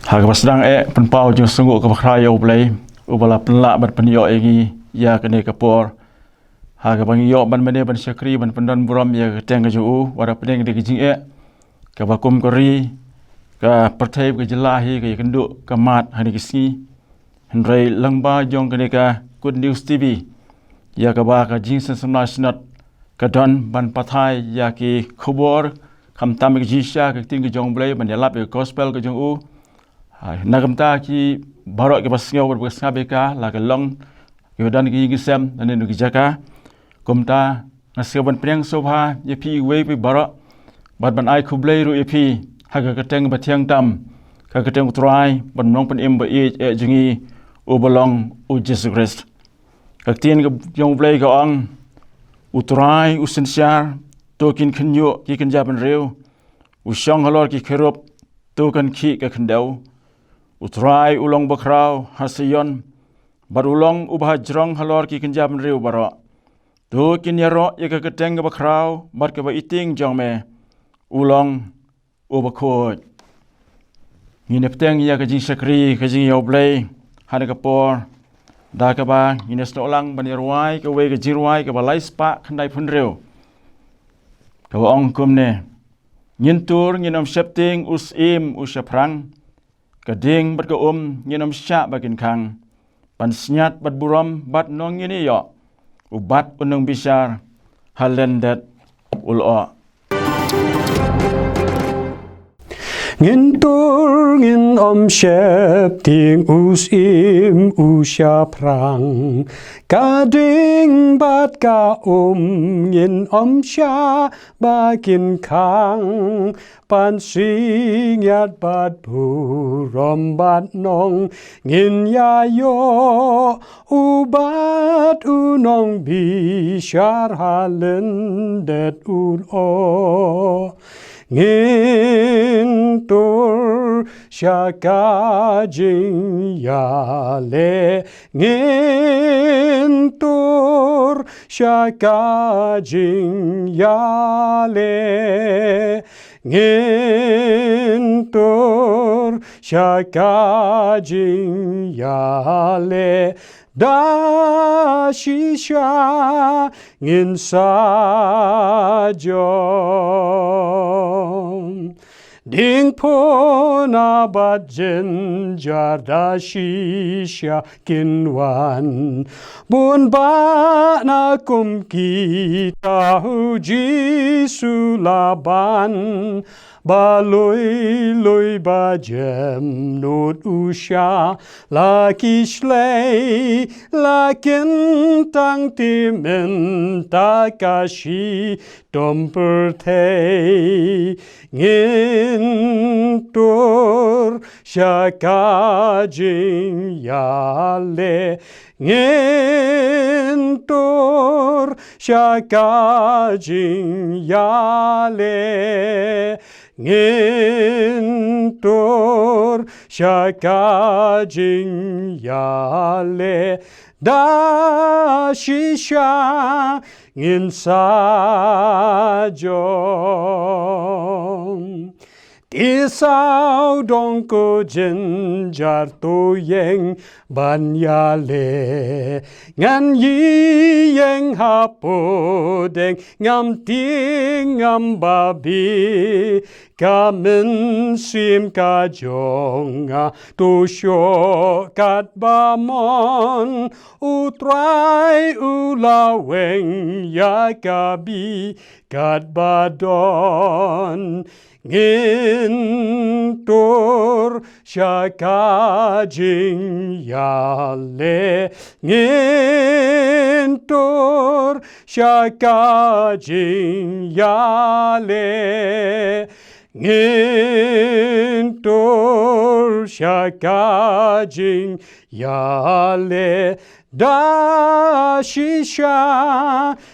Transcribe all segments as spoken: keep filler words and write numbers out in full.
Ha kaba sdang eh pynpaw jingsngewnguh kaba khraw ïa U Blei, uba la pynlah ban pynïoh ïa ngi ïa kane ka por. Ha kaba ngi ïoh ban mane ban shakri ban pyndon burom ïa ka kyrteng ka jong u, wat hapdeng da ka jingeh kaba kum ka ri, ka pyrthei, ka jylla hi ka ïakynduh ka mad ha kine ki sngi. Hynrei lyngba jong kane ka Good News T V, ïa kaba ka Jingsngewsynei Synod ka don ban pathai ïa ki khubor, khamtam ïa ka jingshisha, ka ktien ka jong U Blei, ban ïalap ïa ka gospel ka jong u. Hai, na kumta ki baroh kiba sngew bad ba sngap ïa ka, la ka long kiba don ki ïing ki sem na kine ki jaka. Kumta nga sngew ban pdiang sngewbha ïa phi uwei pa uwei baroh, bad ban ai khublei ruh ïa phi ha ka kyrteng ba thiang tam, ka kyrteng U Trai bad U Nongpynim ba ïeit eh jong ngi, uba long U Jisu Khrist. Ka ktien ka jong U Blei ka ong: U Trai u synshar, to kin khynñiuh ki kynja bynriew. U shong halor ki kherub, to kan khih ka khyndew. U Trai u long bakhraw ha Sion, bad u long uba hajrong halor ki kynja bynriew baroh. To kin ïaroh ïa ka kyrteng kaba khraw bad kaba iting jong me, u long uba khuid. Ngin ïa bteng ïa ka jingshakri ka jong ngi ïa U Blei ha kane ka por, da kaba ngin ïa snoh lang ban ïa rwai kawei ka jingrwai kaba lai spah khyndai phew hynriew, kaba ong kumne: Ngin tur, ngin ym sheptieng, u syiem u shaphrang, ka ding bad ka um ngin ym shah ba kin khang. Pansngiat bad burom bad nongïaineh ïoh, u bat u nongbishar ha lyndet u lyoh. Ngin tur, ngin ym sheptieng, u syiem u shaphrang, ka ding bad ka um ngin ym shah ba kin khang. Pansngiat bad burom bad nongïaineh ïoh, u bat u nongbishar ha lyndet u lyoh. Ngin tur sha ka jingïaleh, ngin tur sha ka jingïaleh, ngin tur sha ka jingïaleh, da shisha ngin sa jong. Ding puna bad jynjar da shisha kin wan, bun bah na kum kita u Jisu la ban. Ba lui lui ba jemnud u shah la ki shlei, la kyntang te mynta ka shitom pyrthei. Ngin tur sha ka jingïaleh, ngin tur sha ka jingïaleh, ngin tur sha ka jingïaleh, da shisha ngin sa jong. Te sawdong ko jynjar, to ïeng ban ïaleh. Ngan ïeng ha pdeng, ngam tieng ngam babe. Ka mynsiem ka jong nga to shoh katba mon. U Trai u la weng ïa ka bih katba don. Ngin tur sha ka jingïaleh, ngin tur sha ka jingïaleh, ngin tur sha ka jingïaleh, da shisha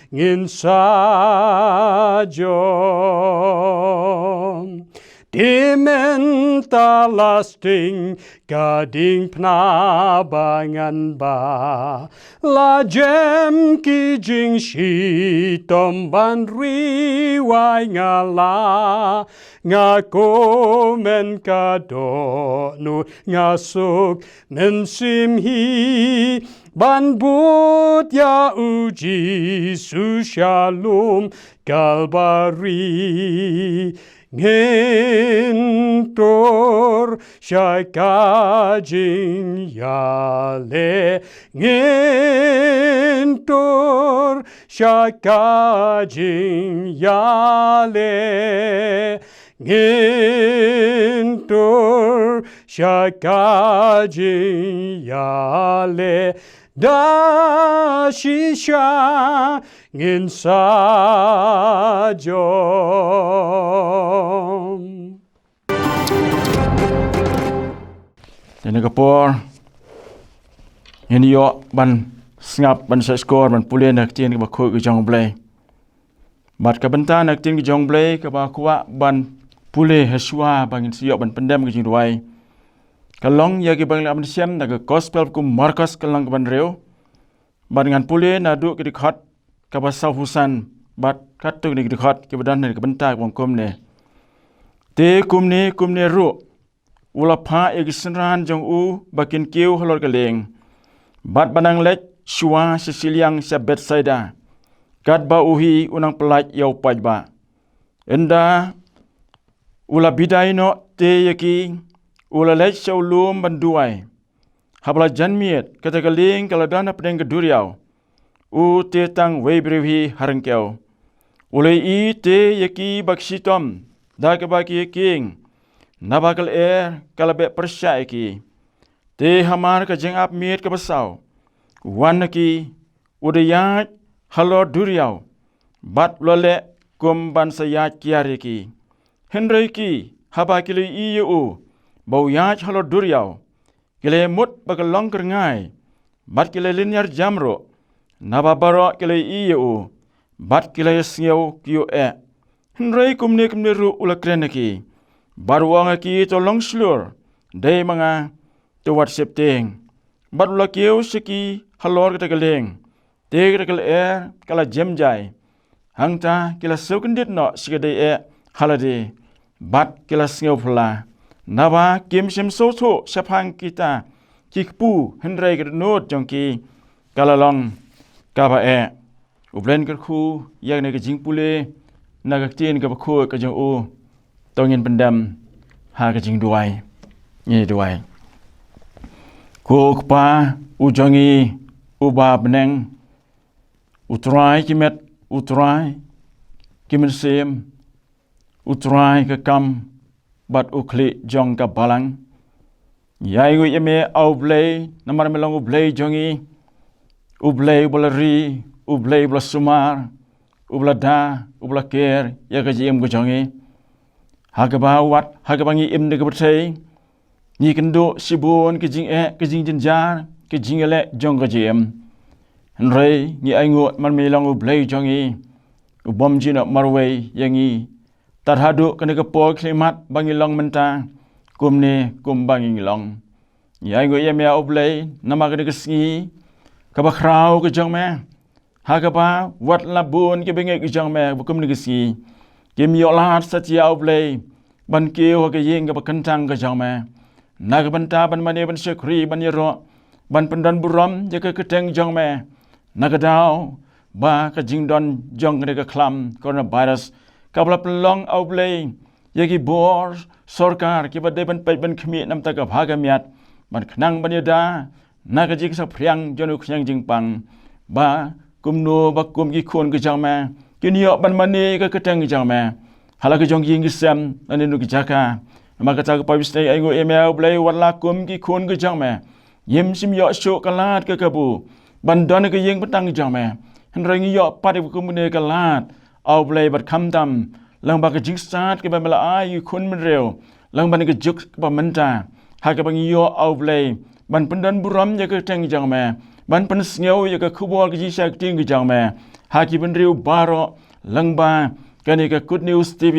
ngin sa jong. Te mynta la sting ka diengphna ba ngan ba. La jem ki jingshitom ban ri wai nga la. Nga kmen ka dohnud nga suk mynsiem hi. Ban bud ïa u Jisu sha lum Kalbari. Ngin tur sha ka jingïaleh. Ngin tur sha ka jingïaleh. Ngin tur sha ka jingïaleh. Da shisha ngin sa jong. Te na ka por ngin ïoh ban sngap, ban sa skor, ban pule na ka ktien kaba khuid ka jong U Blei. Bad ka bynta na ka ktien ka jong U Blei kaba kwah ban pule ha shuwa ba ngin sa ïoh ban pyndem ka jingduwai, ka long ïa kiba ngi la mynsiem na ka Gospel kum Markos ka lynnong kaba hynriew. Bad ngan pule naduh ka dkhot kaba sawphew san bad katto katne ki dkhot kiba don ha ka bynta kaba ong kumne. Te kumne kumne ruh u la phah ïa ki synran jong u ba kin kiew halor ka lieng, bad ba nang leit shuwa sha shiliang sha Bethsaida, katba u hi u nang pyllait ïa u paidbah. Ynda u la bidai noh te ïa ki, u la leit sha u lum ban duwai. Haba la jan miet, kata ka lieng ka la don hapdeng ka duriaw. U te tang wei briew hi ha ryngkew. U la ïohi te ïa ki ba ki shitom da kaba ki ïakieng, naba ka lyer ka la beh pyrshah ïa ki. Te hamar ka jingap miet kaba saw, u wan ha ki, u da ïaid halor duriaw, bad u la leh kum ban sa ïaid kiar ïa ki. Hynrei ki, haba ki la ïohi ïa u ba u ïaid halor duriaw, ki la ïamut ba ka long kyrngai, bad ki la lynñiar jam ruh, naba baroh ki la ïohi ïa u, bad ki la ïasngewkyiuh eh. Hynrei kumne kumne ruh u la kren ha ki, bad u ong ha ki, to long shlur, dei ma nga, to wat sheptieng. Bad u la kiew sha ki halor kata ka lieng, te kata ka lyer ka la jem jai. Hangta ki la siew kyndit noh sha ka dei eh ha lade, bad ki la sngewphylla, naba kim shym sngewthuh shaphang kita ki kpu, hynrei ka dohnud jong ki ka la long kaba eh. U Blei un kyrkhu ïa kane ka jingpule na ka ktien kaba khuid ka jong u. To ngin pyndem ha ka jingduwai. Ngin duwai. Ko Kpa u jong ngi uba ha bneng, U Trai ki met, U Trai ki mynsiem, U Trai ka kam bad u khlieh jong ka balang. Ngi ainguh ïa me, A U Blei, namar me long U Blei jong ngi, U Blei uba la ri, U Blei uba la sumar, uba la da, uba la ker ïa ka jingim ka jong ngi. Ha kaba wat, ha kaba ngi im da ka pyrthei, ngi kynduh shibun ka jingeh, ka jingjynjar, ka jingïaleh jong ka jingim. Hynrei ngi ainguh namar me long U Blei jong ngi, u bym ju noh marwei ïa ngi. Tad haduh kane ka por khyllipmat ba ngi long mynta, kumne kumba ngi long. Ngi ainguh ïa me, A U Blei, namar kane ka sngi kaba khraw ka jong me. Ha kaba wat la bun ki bangeit ki jong me ba kum kine ki sngi kim ïoh lad satia, A U Blei, ban kiew ha ka ïing kaba kyntang ka jong me, na ka bynta ban mane, ban shakri, ban ïaroh, ban pyndon burom ïa ka kyrteng jong me. Na ka daw ba ka jingdon jong kane ka khlam coronavirus kaba la pynlong, A U Blei, ïa ki bor sorkar kiba dei ban peit ban khmih na ka bynta ka bha ka miat, ban khnang ban ïada na ka jingsaphriang jong u khñiang jingpang, ba kumno ba kum ki khun ki jong me kin ïoh ban mane ka kyrteng jong me ha la ka jong ki ïing ki sem, na kano kano ka jaka. Namar kata ko Kpa basniew, ainguh ïa me, A U Blei, wat la kum ki khun ki jong me ngim shym ïoh shuh ka lad ka kabu ban don ha ka ïing btang jong me, hynrei ngi ïoh pat ïa ka kumne ka lad, A U Blei, bad khamtam lang ba ka jingstad kaba me la ai ïa ki khun bynriew lang ba na ka juk kaba mynta, ha kaba ngi ïoh, A U Blei, ban pyndon burom ïa ka kyrteng jong me, ban pynsngew ïa ka khubor ka jingshakri ka jong me ha ki bynriew baroh lang ba kane ka Good News T V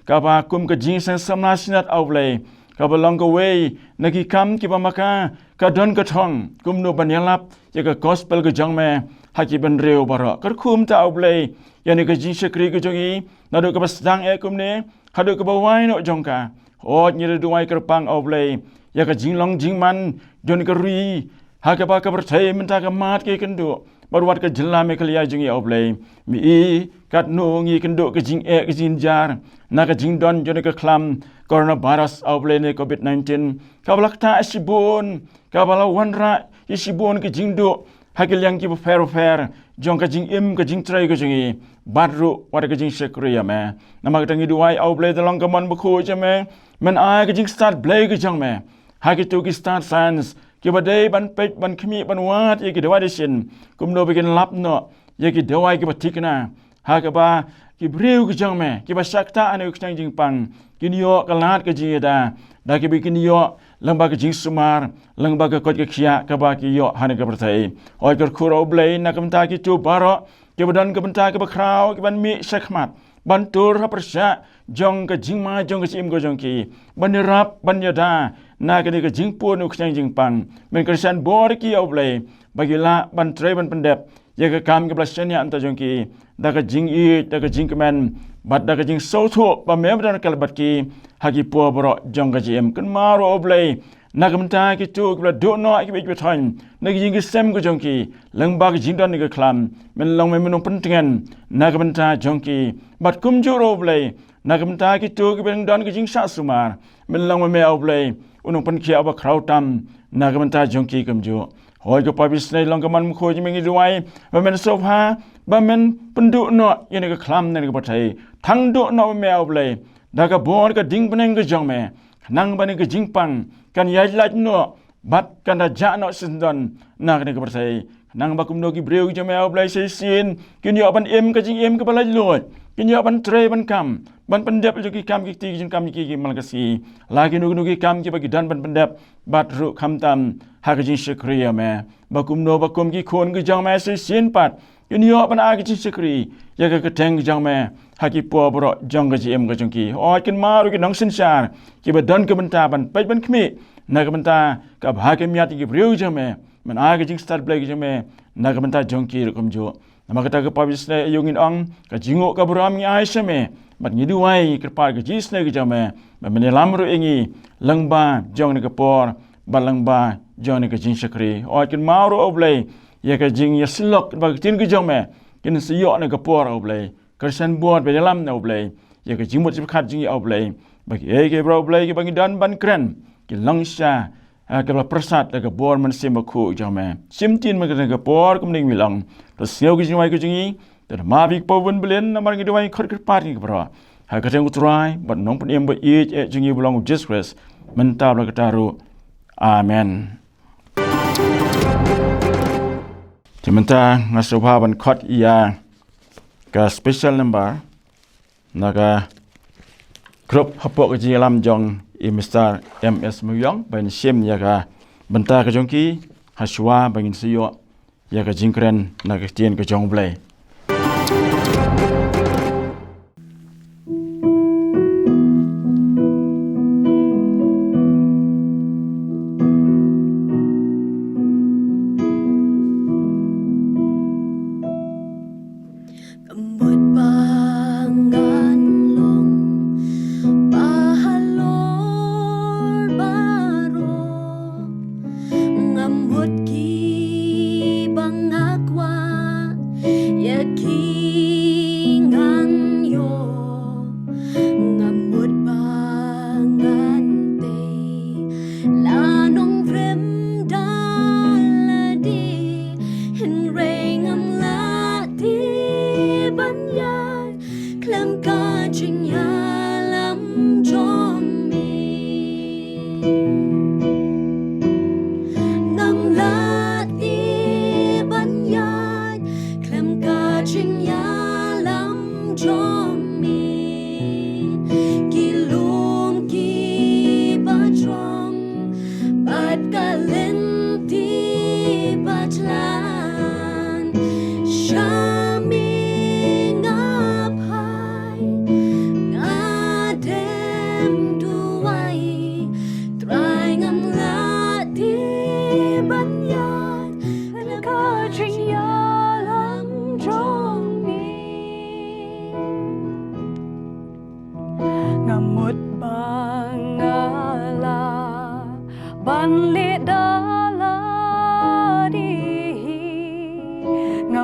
kaba kum ka jingseng samla sngewtynnat, A U Blei, kaba long kawei na ki kam kiba ma ka ka don ka thong kumno ban ïalap ïa ka gospel ka jong me ha ki bynriew baroh. Kyrkhu kumta, A U Blei, ïa kane ka jingshakri ka jong ngi, naduh kaba sdang eh kumne haduh kaba wai noh jong ka. Hooid, ngi da duwai kyrpang, A U Blei, ïa ka jinglong jingman jong ka ri ha kaba ka pyrthei mynta ka mad ka ïakynduh, bad wat ka jylla Meghalaya jong ngi, A U Blei. Me i katno ngi kynduh ka jingeh ka jingjynjar na ka jingdon jong ka khlam coronavirus, A U Blei, ne covid nineteen, kaba la ktah shibun, kaba la wanrah ïa shibun ka jingduh ha ki liang kiba pher bapher jong ka jingim ka jingtrei ka jong ngi, bad ruh wat ka jingshakri ïa me. Namar kata ngi duwai, A U Blei, da long ka mon bakhuid jong me, men ai ka jingstad Blei ka jong me ha kito ki stad science kiba dei ban peit, ban khmih, ban wad ïa ki dawai dashin, kumno ba kin lap noh ïa ki dawai kiba thikna, ha kaba ki briew ki jong me kiba shah ktah ha kane ka kynja jingpang kin ïoh ka lad ka jingïada, da kaba kin ïoh lyngba ka jingsumar, lyngba ka koit ka khiah kaba ki ïoh ha kane ka pyrthei. Hooid, kyrkhu, A U Blei, na ka bynta kito baroh kiba don ka bynta kaba khraw, kiban mih shakhmat ban tur ha pyrshah jong ka jingma jong ka jingim ka jong ki, ban ïarap, ban ïada na kane ka jingpun ha kane ka kynja jingpang. Men kyrshan bor ïa ki, A U Blei, ba ki lah ban trei ban pyndep ïa ka kam kaba la shaniah na ka bynta jong ki, da ka jingïeit, da ka jingkmen, bad da ka jingsngewthuh ba me ba don ryngkat bad ki ha ki por baroh jong ka jingim. Kynmaw ruh, A U Blei, na ka bynta kito kiba la duh noh ïa ki bit ki ba thoh na ki ïing ki sem ka jong ki lyngba ka jingdon ïa ka khlam, men long me u nongpyntngen na ka bynta jong ki. Bad kumjuh ruh, A U Blei, na ka bynta kito kiba dang don ka jingshah sumar, men long me, A U Blei, u nongpynkhiah uba khraw tam na ka bynta jong ki kumjuh. Hooid, ko Pa ba isynei, long ka mon bakhuid jong me, ngi duwai ba men sngewbha ba men pynduh noh ïa kane ka khlam ne kane ka pyrthei. Thang duh noh me, A U Blei, da ka bor ka ding bneng ka jong me, khnang ba kane ka jingpang kan ïaid lait noh bad kan da jah noh shisyndon na kane ka pyrthei, khnang ba kumno ki briew ki jong me, A U Blei, sa shisien kin ïoh ban im ka jingim kaba laitluid, kin ïoh ban trei ban kam, ban pyndep ïa ki kam ki kti, ki jingkam ki, ki mal ka sngi, la kino kino ki kam kiba ki don ban pyndep, bad ruh khamtam ha ka jingshakri ïa me, ba kumno ba kum ki khun ki jong me sa shisien pat kin ïoh ban ai ka jingshakri ïa ka kyrteng ka jong me ha ki por baroh jong ka jingim ka jong ki. Hooid, kynmaw ruh ki nongsynshar kiba don ka bynta ban peit ban khmih na ka bynta ka bha ka miat ïa ki briew ki jong me, men ai ka jingstad Blei ka jong me na ka bynta jong ki ruh kumjuh. Namar kata, ko Pa ba isynei, aïu ngin ong, ka jingnguh ka burom ngi ai sha me, bad ngi duwai kyrpad ka jingisynei ka jong me ba men ïalam ruh ïa ngi lyngba jong kane ka por bad lyngba jong kane ka jingshakri. Hooid, kynmaw ruh, A U Blei, ïa ka jingïasyllok bad ka ktien ka jong me, kin sa ïoh ha kane ka por, A U Blei. Kyrshan bor, ba ïalam, A U Blei, ïa ka jingmut jingpyrkhat jong ngi, A U Blei, ba kiei kiei baroh, A U Blei, kiba ngi don ban kren kin long shisha, ah, kiba la pyrsad da ka bor Mynsiem Bakhuid jong me. Shim ktien me ha kane ka por, kumne ngi long. To sngew ka jingduwai ka jong ngi, to da map ïa ki paw bun bylin, namar ngi duwai, ngi khot kyrpad ïa ngi baroh ha ka kyrteng U Trai bad U Nongpynim ba ïeit eh jong ngi, ba long U Jisu Khrist, mynta bad la katta ruh. Amen. Te mynta nga sngewbha ban khot ïa ka special number na ka group hapoh ka jingïalam jong i Mister M S Mylliem, ban shim ïa ka bynta ka jong ki, ha shuwa ba ngin sa ïoh ïa ka jingkren na ka ktien ka jong U Blei. Ka mut ba ngan long ba halor baroh, nga mut kiba nga kwah ïa ki ngan ïoh. Nga mut ba ngan tei la nongrim da lade, hynrei ngam lah te ban ïaid khlem ka jingïalam jong me. Ngam lah te ban ïaid khlem ka jingïalam jong me. Ki lum kiba jrong bad ka lynti ba jlan, sha me nga phai, nga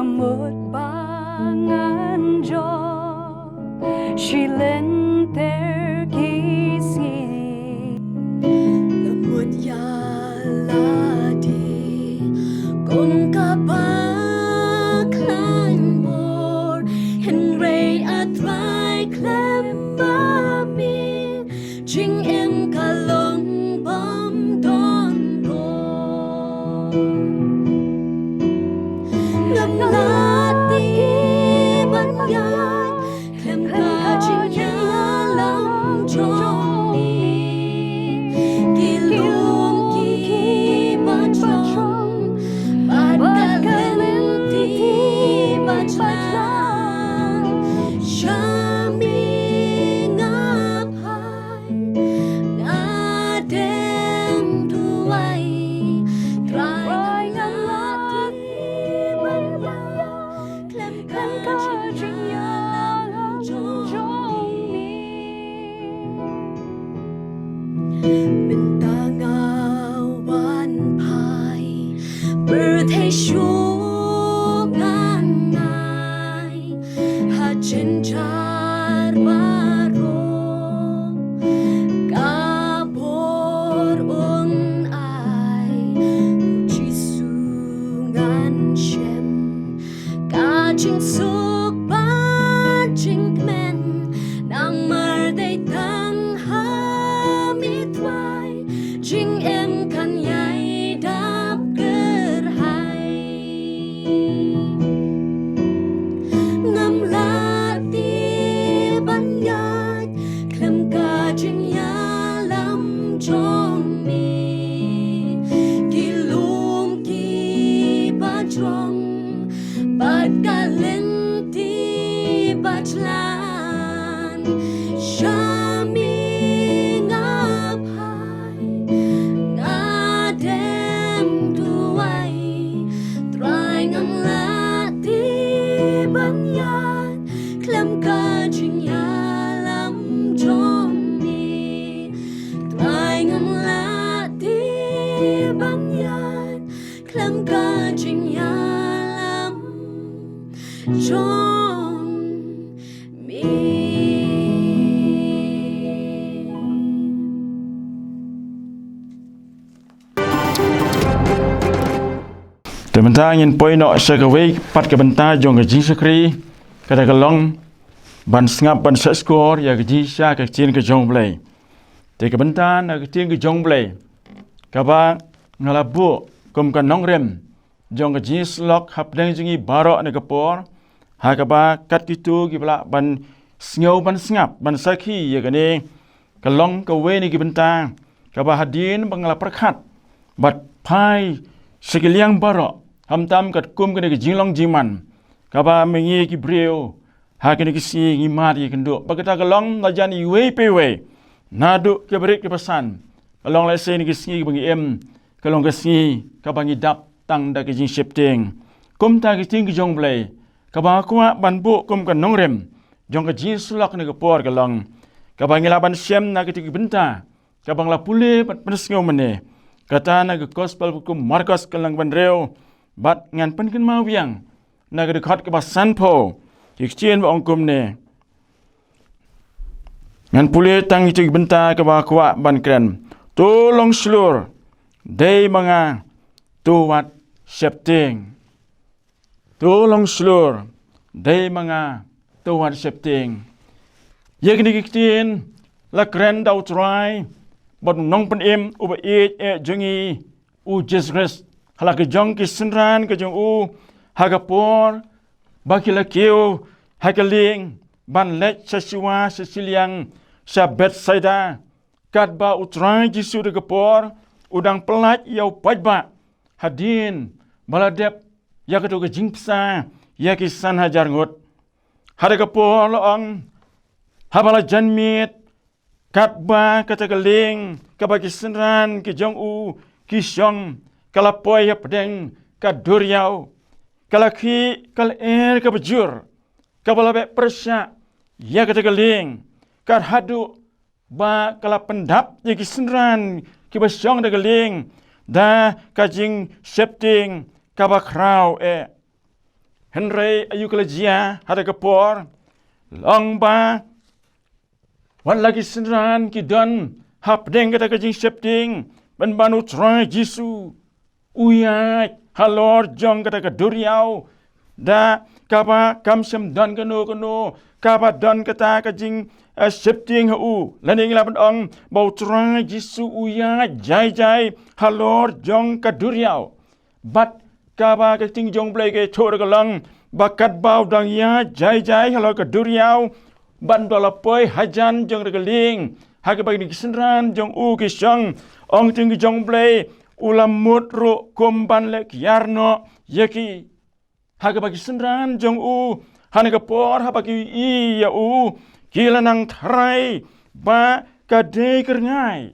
Mut ba ngan jop shi lynter ki sngi. Nga mut ïa lade kum kaba khlaiñ bor, hynrei A Trai khlem ba me, jingim ka long bym don bor. Ngam lah te ban ïaid khlem ka jingïalam jong me. Ki lum kiba jrong bad ka lynti ba jlan, sha me nga phai, nga dang duwai. Trai, ngam lah te ban ïaid khlem ka jingïalam jong me. Mynta nga wan phai, pyrthei shu ngan ai, ha jynjar baroh ka bor un ai. U Jisu, ngan shem ka jingsuk bad jingkmen, namar dei tang ha me Trai jingim kan ïai dap kyrhai. Ngam lah te ban ïaid khlem ka jingïalam jong me. Ki lum kiba jrong bad ka lynti ba jlan, sha me nga phai, nga dang duwai. Trai, ngam lah te ban ïaid khlem ka jingïalam jong me. Trai, ngam lah te ban ïaid khlem ka jingïalam jong me. Te mynta ngin poi noh sha kawei pat ka bynta jong ka jingshakri, kata ka long ban sngap ban shahshkor ïa ka jingshisha ka ktien ka jong U Blei. Te ka bynta na ka ktien ka jong U Blei kaba nga la buh kum ka nongrim jong ka jingïasyllok hapdeng jong ngi baroh na ka por, ha kaba kat kito kiba lah ban sngew ban sngap ban sakhi ïa kane, ka long kawei na ki bynta kaba hadien ba nga la pyrkhat bad phai sha ki liang baroh, khamtam katkum kane ka jinglong jingman kaba ma ngi ki briew ha kine ki sngi ngi mad ngi kynduh. Bad kata ka long na jan iwei pa iwei, naduh kiba rit kiba san, ka long lehse na ki sngi kiba ngi im, ka long ka sngi kaba ngi dap tang da ka jingsheptieng. Kumta ka ktien ka jong U Blei kaba nga kwah ban buh kum ka nongrim jong ka jingïasyllok na ka por ka long kaba ngi lah ban shem na kito ki bynta kaba nga la pule bad pynsngew mynne. Kata na ka Gospel katkum u Markos ka lynnong ba hynriew, bad ngan pynkynmaw biang na ka dkhot kaba sanphew, ki ktien ba ong kumne. Ngan pule tang ïa kito ki bynta kaba kwah ban kren. To long shlur, dei ma nga, to wat sheptieng. To long shlur, dei ma nga, to wat sheptieng. Ïa kine ki ktien la kren da U Trai bad U Nongpynim uba ïeit eh jong ngi, U Jisu Khrist, ha la ka jong ki synran ka jong u, ha ka por ba ki la kiew ha ka lieng ban leit sha shuwa sha shiliang sha Bethsaida, katba U Trai Jisu da ka por u dang pyllait ïa u paidbah hadien ba la dep ïa kato ka jingbsa ïa ki san hajar ngut. Ha da ka por la ong, haba la jan miet, katba kata ka lieng kaba ki synran ki jong u ki shong ka la poi hapdeng ka duriaw, ka la khih ka lyer kaba jur, kaba la beh pyrshah ïa kata ka lieng, kat haduh ba ka la pyndap ïa ki synran kiba shong da ka lieng da ka jingsheptieng kaba khraw eh. Hynrei aïu ka la jia ha kata ka por? Long ba wat la ki synran ki don hapdeng kata ka jingsheptieng, pynban U Trai Jisu u ïaid halor jong kata ka duriaw, da kaba kam shym don kano kano kaba don kata ka jing, eh, sheptieng ha u. Lane ngi lah ban ong ba U Trai Jisu u ïaid jai jai halor jong ka duriaw. Bad kaba ka ktien jong U Blei ka ïathuh ruh ka long ba katba u dang ïaid jai jai halor ka duriaw, bad u la poi hajan jong kata ka lieng, ha kaba kine ki synran jong u ki shong, ong ktien jong U Blei, u la mut ruh kum ban leh kiar noh ïa ki. Ha kaba ki synran jong u, ha kane ka por haba ki ïohi ïa u, ki la nang tharai ba ka dei kyrngai.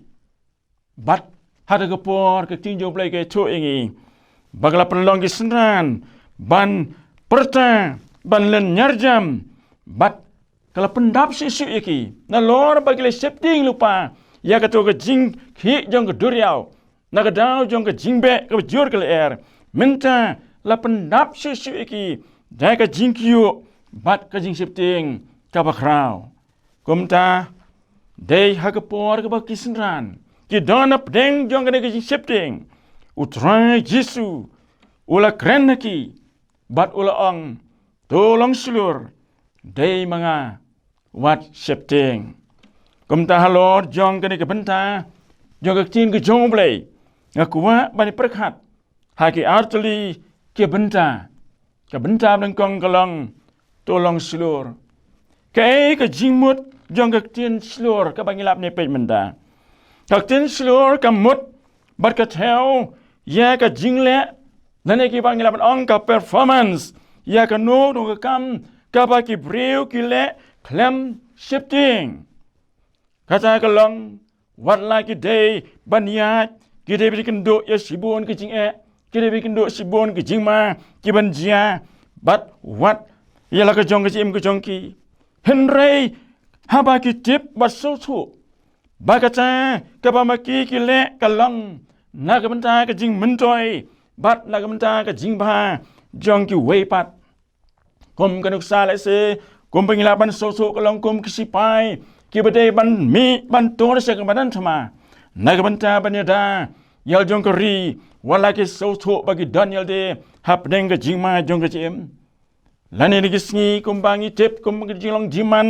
Bad ha kata ka por ka ktien jong U Blei ka ïathuh ïa ngi ba ka la pynlong ki synran ban pyrta, ban lynñiar jam, bad ka la pyndap shuh shuh ïa ki. Nalor ba ki la sheptieng lypa ïa kato ka jingkhih jong ka duriaw, na ka daw jong ka jingbeh kaba jur ka lyer, mynta la pyndap shuh shuh ïa ki da ka jingkyiuh bad ka jingsheptieng kaba khraw. Kumta, dei ha ka por kaba ki synran ki don hapdeng jong kane ka jingsheptieng, U Trai Jisu u la kren ha ki bad u la ong, "To long shlur, dei ma nga, wat sheptieng." Kumta halor jong kane ka bynta jong ka ktien ka jong U Blei, nga kwah ban pyrkhat ha ki artylli ki bynta. Ka bynta ba nyngkong ka long, "To long shlur." Kaei ka jingmut jong ka ktien shlur kaba ngi lah ban peit mynta? Ka ktien shlur ka mut bad ka thew ïa ka jingleh, lane kiba ngi lah ban ong ka performance, ïa kano kano ka kam kaba ki briew ki leh khlem sheptieng. Kata ka long, wat la ki dei ban ïaid, ki dei ban kynduh ïa shibun ki jingeh, ki dei ban kynduh shibun ki jingma ki ban jia, bad wat ïa la ka jong ka jingim ka jong ki. Hynrei haba ki tip bad sngewthuh ba kata kaba ma ki ki leh ka long na ka bynta ka jingmyntoi bad na ka bynta ka jingbha jong kiwei pat. Kum ka nuksa lehse, kum ba ngi lah ban sngewthuh ka long kum ki sipai kiba dei ban mih ban tur sha ka madan thma na ka bynta ban ïada ïa la jong ka ri, wat la ki sngewthuh ba ki don ïalade hapdeng ka jingma jong ka jingim. Lane na ki sngi kumba ngi tip kum ka jinglong jingman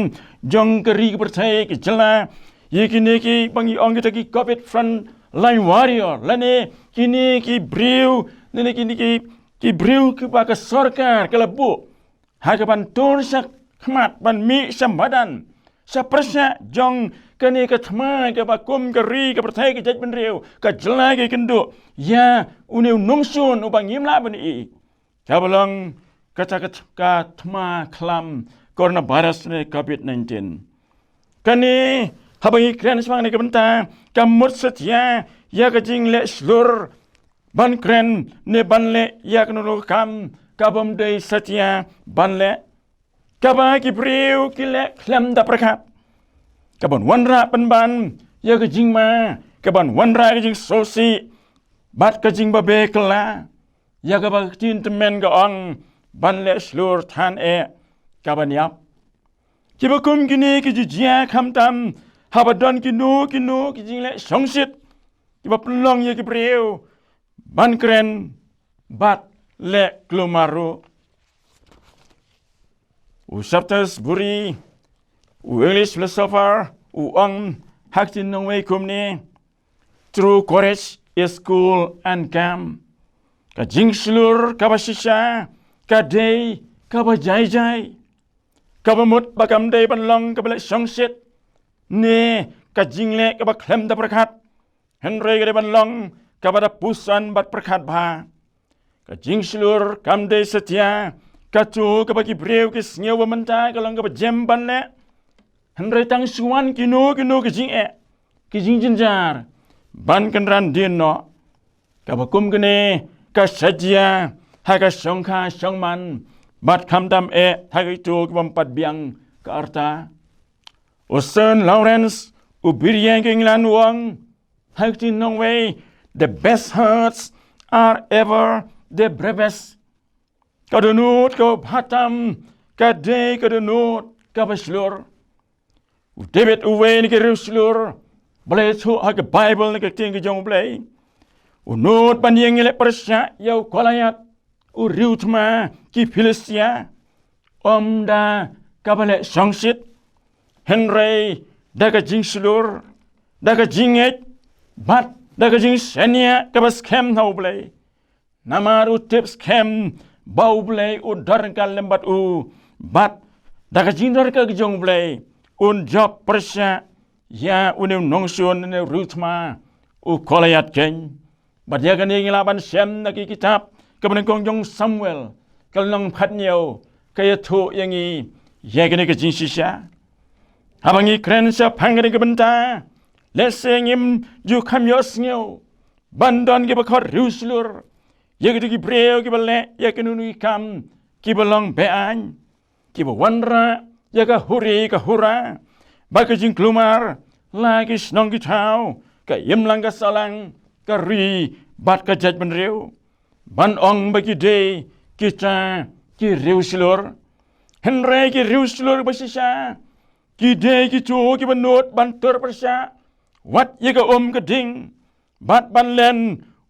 jong ka ri ka pyrthei ka jylla, ïa kine kiba ngi ong kita ki covid front line warrior, lane kine ki briew, lane kine ki, ki briew kiba ka sorkar ka la buh ha kaban tur sha khmat ban mih sha madan, sha pyrshah jong kane ka thma kaba kum ka ri ka pyrthei ka jaitbynriew ka jylla ka kynduh ïa une u nongshun uba ngim lah ban ïohi, kaba long kata ka th-, ka thma khlam coronavirus ne covid nineteen. Kane, haba ngi kren shaphang kane ka bynta, ka mut satia ïa ka jingleh shlur ban kren ne ban leh ïa kano kano ka kam kabym dei satia ban leh, kaba ki briew ki leh khlem da pyrkhat, kaban wanrah pynban ïa ka jingma, kaban wanrah ka jingsngewsih bad ka jingbabe kylla, ïa kaba ka ktien tymmen ka ong, ban leh shlur than eh kaban ïap. Kiba kum kine ki ju jia khamtam haba don kino kino ki jingleh shongshit kiba pynlong ïa ki briew ban kren bad leh klumar ruh. U Shaftesbury, u English philosopher, u ong ha ka ktien nongwei kumne, "True courage is cool and calm." Ka jingshlur kaba shisha ka dei kaba jai jai, kaba mut ba kam dei ban long kaba leh shongshit ne ka jingleh kaba khlem da pyrkhat, hynrei ka dei ban long kaba da puson bad pyrkhat bha. Ka jingshlur kam dei satia kato kaba ki briew ki sngew ba mynta ka long kaba jem ban leh, hynrei tang shu wan kino kino ki jingeh, ki jingjynjar ban kynran dien noh. Kaba kum kane ka shah jia ha ka shongkha shongman bad khamtam eh ha kito kibym pat biang ka rta. U Saint Lawrence, u byrïeng ka England u ong ha ka ktien nongwei, "The best hearts are ever the bravest." Ka dohnud kaba bha tam ka dei ka dohnud kaba shlur. U David uwei na ki riewshlur ba la ïathuh ha ka Baibl na ka ktien ka jong U Blei, u nud ban ïeng leh pyrshah ïa u Goliath, u riewthma ki Philistia, ym da kaba leh shongshit, hynrei da ka jingshlur, da ka jingngeit, bad da ka jingshaniah kaba skhem ha U Blei. Namar u tip skhem ba U Blei u donkam lem bad u, bad da ka jingdonkam ka jong U Blei un jop pyrshah ïa une u nongshun, une u riewthma, u Goliath keiñ. Bad ïa kane ngi lah ban shem na ki kitab kaba nyngkong jong Samuel, ka lynnong khathynñiew, ka ïathuh ïa ngi ïa kane ka jingshisha. Haba ngi kren shaphang kane ka bynta, lehse ngim ju kham ïohsngew ban don kiba khot riewshlur ïa kito ki briew kiba leh ïa kino kino ki kam kiba long be-aiñ, kiba wanrah ïa ka huri ka hura bad ka jingkulmar la ki shnong ki thaw, ka imlang ka sahlang, ka ri bad ka jaitbynriew, ban ong ba ki dei kita ki riewshlur. Hynrei ki riewshlur ba shisha ki dei kito kiba nud ban tur pyrshah wat ïa ka um ka ding, bad ban len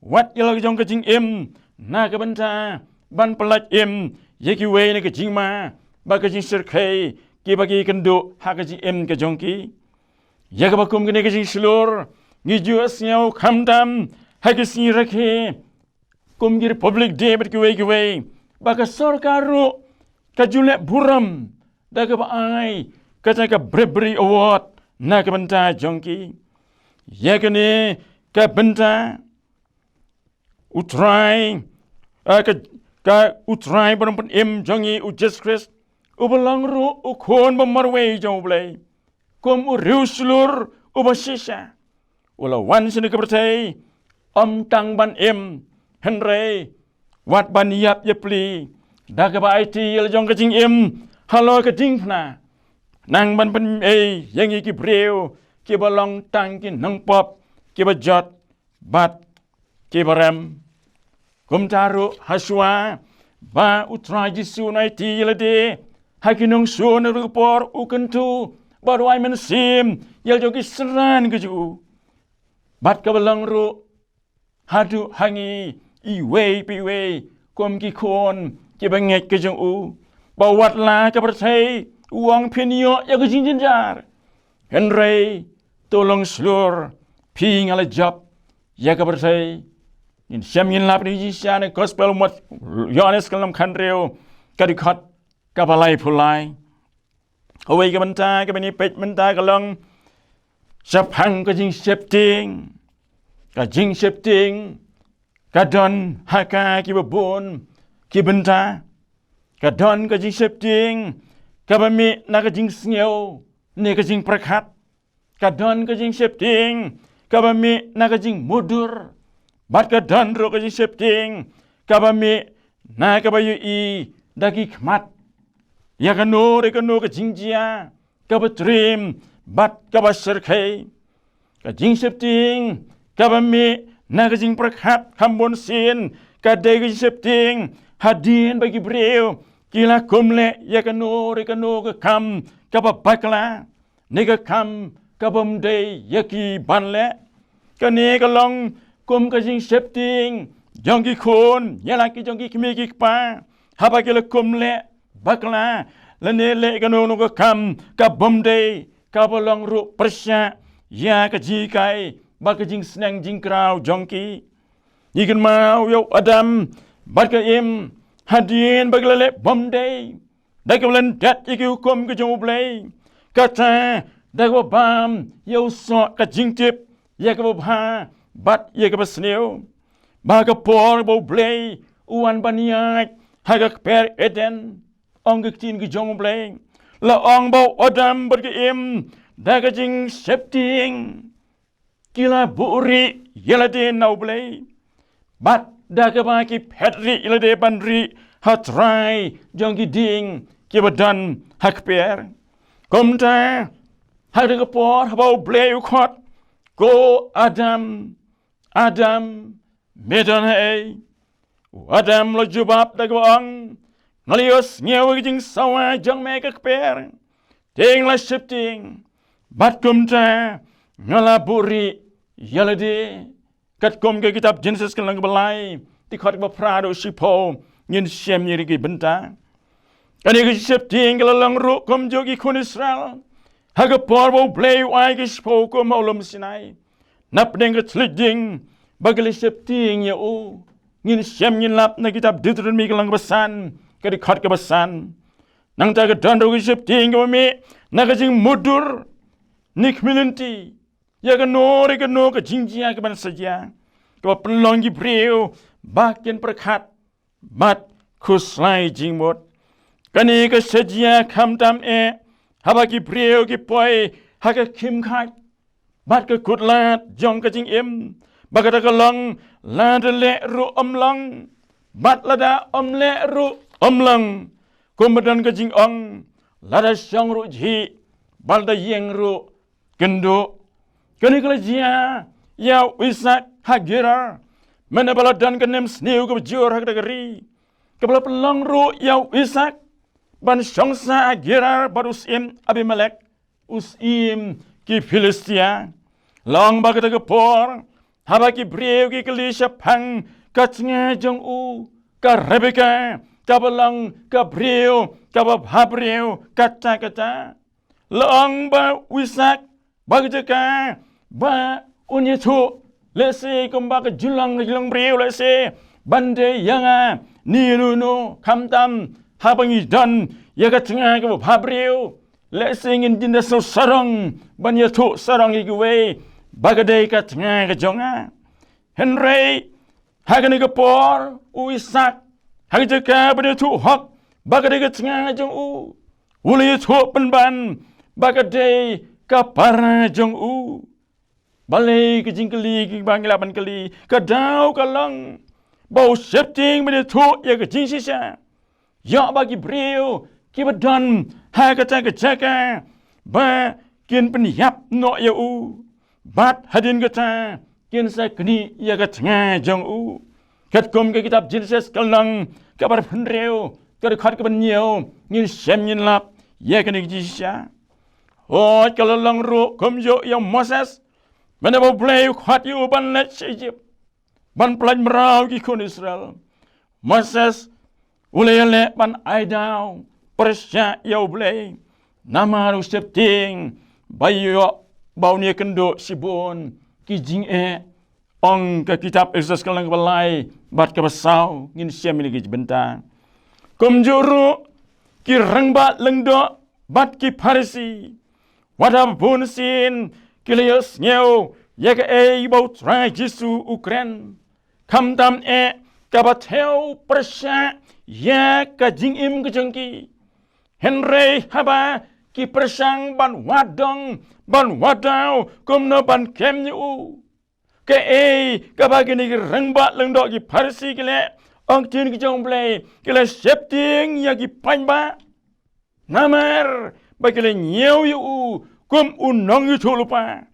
wat ïa la ka jong ka jingim na ka bynta ban pyllait im ïa kiwei na ka jingma bad ka jingsyrkhei kiba ki kynduh ha ka jingim ka jong ki. Ïa kaba kum kane ka jingshlur ngi ju ïohsngew khamtam ha ki sngi rakhe, kum ki Republic Day bad kiwei kiwei, ba ka sorkar ruh ka ju leh burom da kaba ai kata ka Bravery Award na ka bynta jong ki. Ïa kane ka bynta U Trai, eh, ka, ka U Trai Banpynim jong ngi U Jisu Khrist, uba long ruh u Khun ba marwei jong U Blei, kum u riewshlur uba shisha, u la wan sha kane ka pyrthei ym tang ban im, hynrei wat ban ïap ïapli da kaba aiti ïa la jong ka jingim halor ka diengphna, nang ban pynei ïa ngi ki briew kiba long tang ki nongpop kiba jot bad kiba rem. Kumta ruh hashwa ba U Trai Jisu un aiti ïa lade ha ki nongshun, ha kata ka por u kyntu bad u ai mynsiem ïa la jong ki synran ka jong u, bad kaba long ruh haduh ha ngi iwei pa iwei kum ki khun kiba ngeit ka jong u, ba wat la ka pyrthei u ong phin ïoh ïa ka jingjynjar, hynrei to long shlur, phi nga la jop ïa ka pyrthei. Ngin shem ngin lap na ka jingshisha na ka Gospel u Mat-, Ïoannis ka lynnong khathynriew, ka dkhot kaba laiphew lai. Kawei ka bynta kaba ngi peit mynta ka long shaphang ka jingsheptieng. Ka jingsheptieng ka don ha ka kiba bun ki bynta. Ka don ka jingsheptieng kaba mih na ka jingsngew ne ka jingpyrkhat. Ka don ka jingsheptieng kaba mih na ka jingmutdur, bad ka don ruh ka jingsheptieng kaba mih na kaba ïohi da ki khmat ïa kano re kano ka jingjia kaba triem bad kaba shyrkhei. Ka jingsheptieng kaba mih na ka jingpyrkhat kham bunsien ka dei ka jingsheptieng hadien ba ki briew ki la kum leh ïa kano re kano ka kam kaba bakla, ne ka kam ka bym dei ïa ki ban leh. Kane ka long kum ka jingsheptieng jong ki khun ïa la ki jong ki kmie ki kpa haba ki la kum leh bakla lane leh kano kano ka kam ka bym dei, kaba long ruh pyrshah ïa ka jinghikai bad ka jingsneng jingkraw jong ki. Ngi kynmaw ïa u Adam bad ka Im, hadien ba ki la leh bym dei, da kaba lyndet ïa ki hukum ka jong U Blei, kata da kaba bam ïa u soh ka jingtip ïa kaba bha bad ïa kaba sniew. Ba ka por ba U Blei u wan ban ïaid ha ka kper Eden, ong ka ktien ka jong U Blei, la ong ba u Adam bad ka Im da ka jingsheptieng ki la buhrieh ïa lade na U Blei, bad da kaba ki phet rieh ïa lade ban rieh ha trai jong ki dieng kiba don ha kper. Kumta ha kata ka por haba U Blei u khot, "Ko Adam, Adam, me don haei?" U Adam u la jubab da kaba ong, Nga la ïohsngew ïa ka jingsawa jong me, ka kper. Te nga la sheptieng, bad kumta nga la buhrieh ïa lade. Katkum ka kitab Jenesis ka lynnong kaba lai, dkhot kaba phra haduh shiphew, ngin shem ïa kine ki bynta. Kane ka jingsheptieng ka la long ruh kumjuh ïa ki khun Israel ha ka por ba U Blei u ai ka shiphew hukum ha u lum Sinai. Na pdeng ka thylliej ding, ba ki la sheptieng ïa u. Ngin shem, ngin lap na kitab Deuteronomi ka lynnong kaba san, ka dkhot kaba san. Nangta ka don ruh ka jingsheptieng kaba mih na ka jingmutdur ne khmih lynti ïa kano re kano ka jingjia kaban sa jia, kaba pynlong ïa ki briew ba kin pyrkhat bad khuslai jingmut. Kane ka sa jia khamtam eh haba ki briew ki poi ha ka khim khaid bad ka kut lad jong ka jingim, ba kata ka long, lada leh ruh ym long, bad lada ym leh ruh ym long. Kumba don ka jingong, lada shong ruh jhieh, bad lada ïeng ruh kynduh. Kane ka la jia ïa u Isaak ha Gerar, mynba la don ka nemsniew kaba jur ha kata ka ri, kaba la pynlong ruh ïa u Isaak ban shong sah ha Gerar bad u syiem Abimelek, u syiem ki Philistia. Long ba kata ka por, haba ki briew ki kylli shaphang ka tnga jong u, ka Rebeka, kaba long ka briew kaba bhabriew katta katta, la ong ba u Isaak, ba ka jaka ba un ïathuh, lehse kumba ka jinglong, ka jinglong briew, lehse ban dei ïa nga ne uno uno, khamtam haba ngi don ïa ka tnga kaba bhabriew, lehse ngin jin da shu sarong ban ïathuh sarong ïa kiwei ba ka dei ka tnga ka jong nga. Hynrei ha kane ka por, u Isaak, ha ka jaka ban ïathuh hok ba ka dei ka tnga jong u, u la ïathuh pynban ba ka dei ka para jong u. Balei ka jingkylli kaba ngi lah ban kylli? Ka daw ka long ba u sheptieng ban ïathuh ïa ka jingshisha, ïoh ba ki briew kiba don ha kata ka jaka ba kin pynïap noh ïa u, bad hadien kata kin sa knieh ïa ka tnga jong u. Katkum ka kitab Jenesis ka lynnong kaba arphew hynriew, ka dkhot kaba hynñiew, ngin shem, ngin lap ïa kane ka jingshisha. Hooid, ka la long ruh kumjuh ïa u Moses, mynba U Blei u khot ïa u ban leit sha Ijipt ban pyllait mraw ki khun Israel. Moses u la ïaleh ban ai daw pyrshah ïa U Blei, namar u sheptieng ba ïoh ba un ïakynduh shibun ki jingeh, ong ka kitab Eksodus ka lynnong kaba lai bad kaba saw, ngin shem ïa kine ki bynta. Kumjuh ruh ki rangbah lyngdoh bad ki Pharisi, wat haba bun sien ki la ïohsngew ïa kaei ba U Trai Jisu u kren, khamtam eh kaba thew pyrshah ïa ka jingim ka jong ki. Hynrei haba ki pyrshang ban wad dong, ban wad daw kumno ban kem ïa u, kaei kaba kine ki rangbah lyngdoh, ki Pharisi ki leh, ong ktien ka jong U Blei, ki la sheptieng ïa ki paidbah, namar ba ki la ñiew ïa u kum u nongïathuhlypa.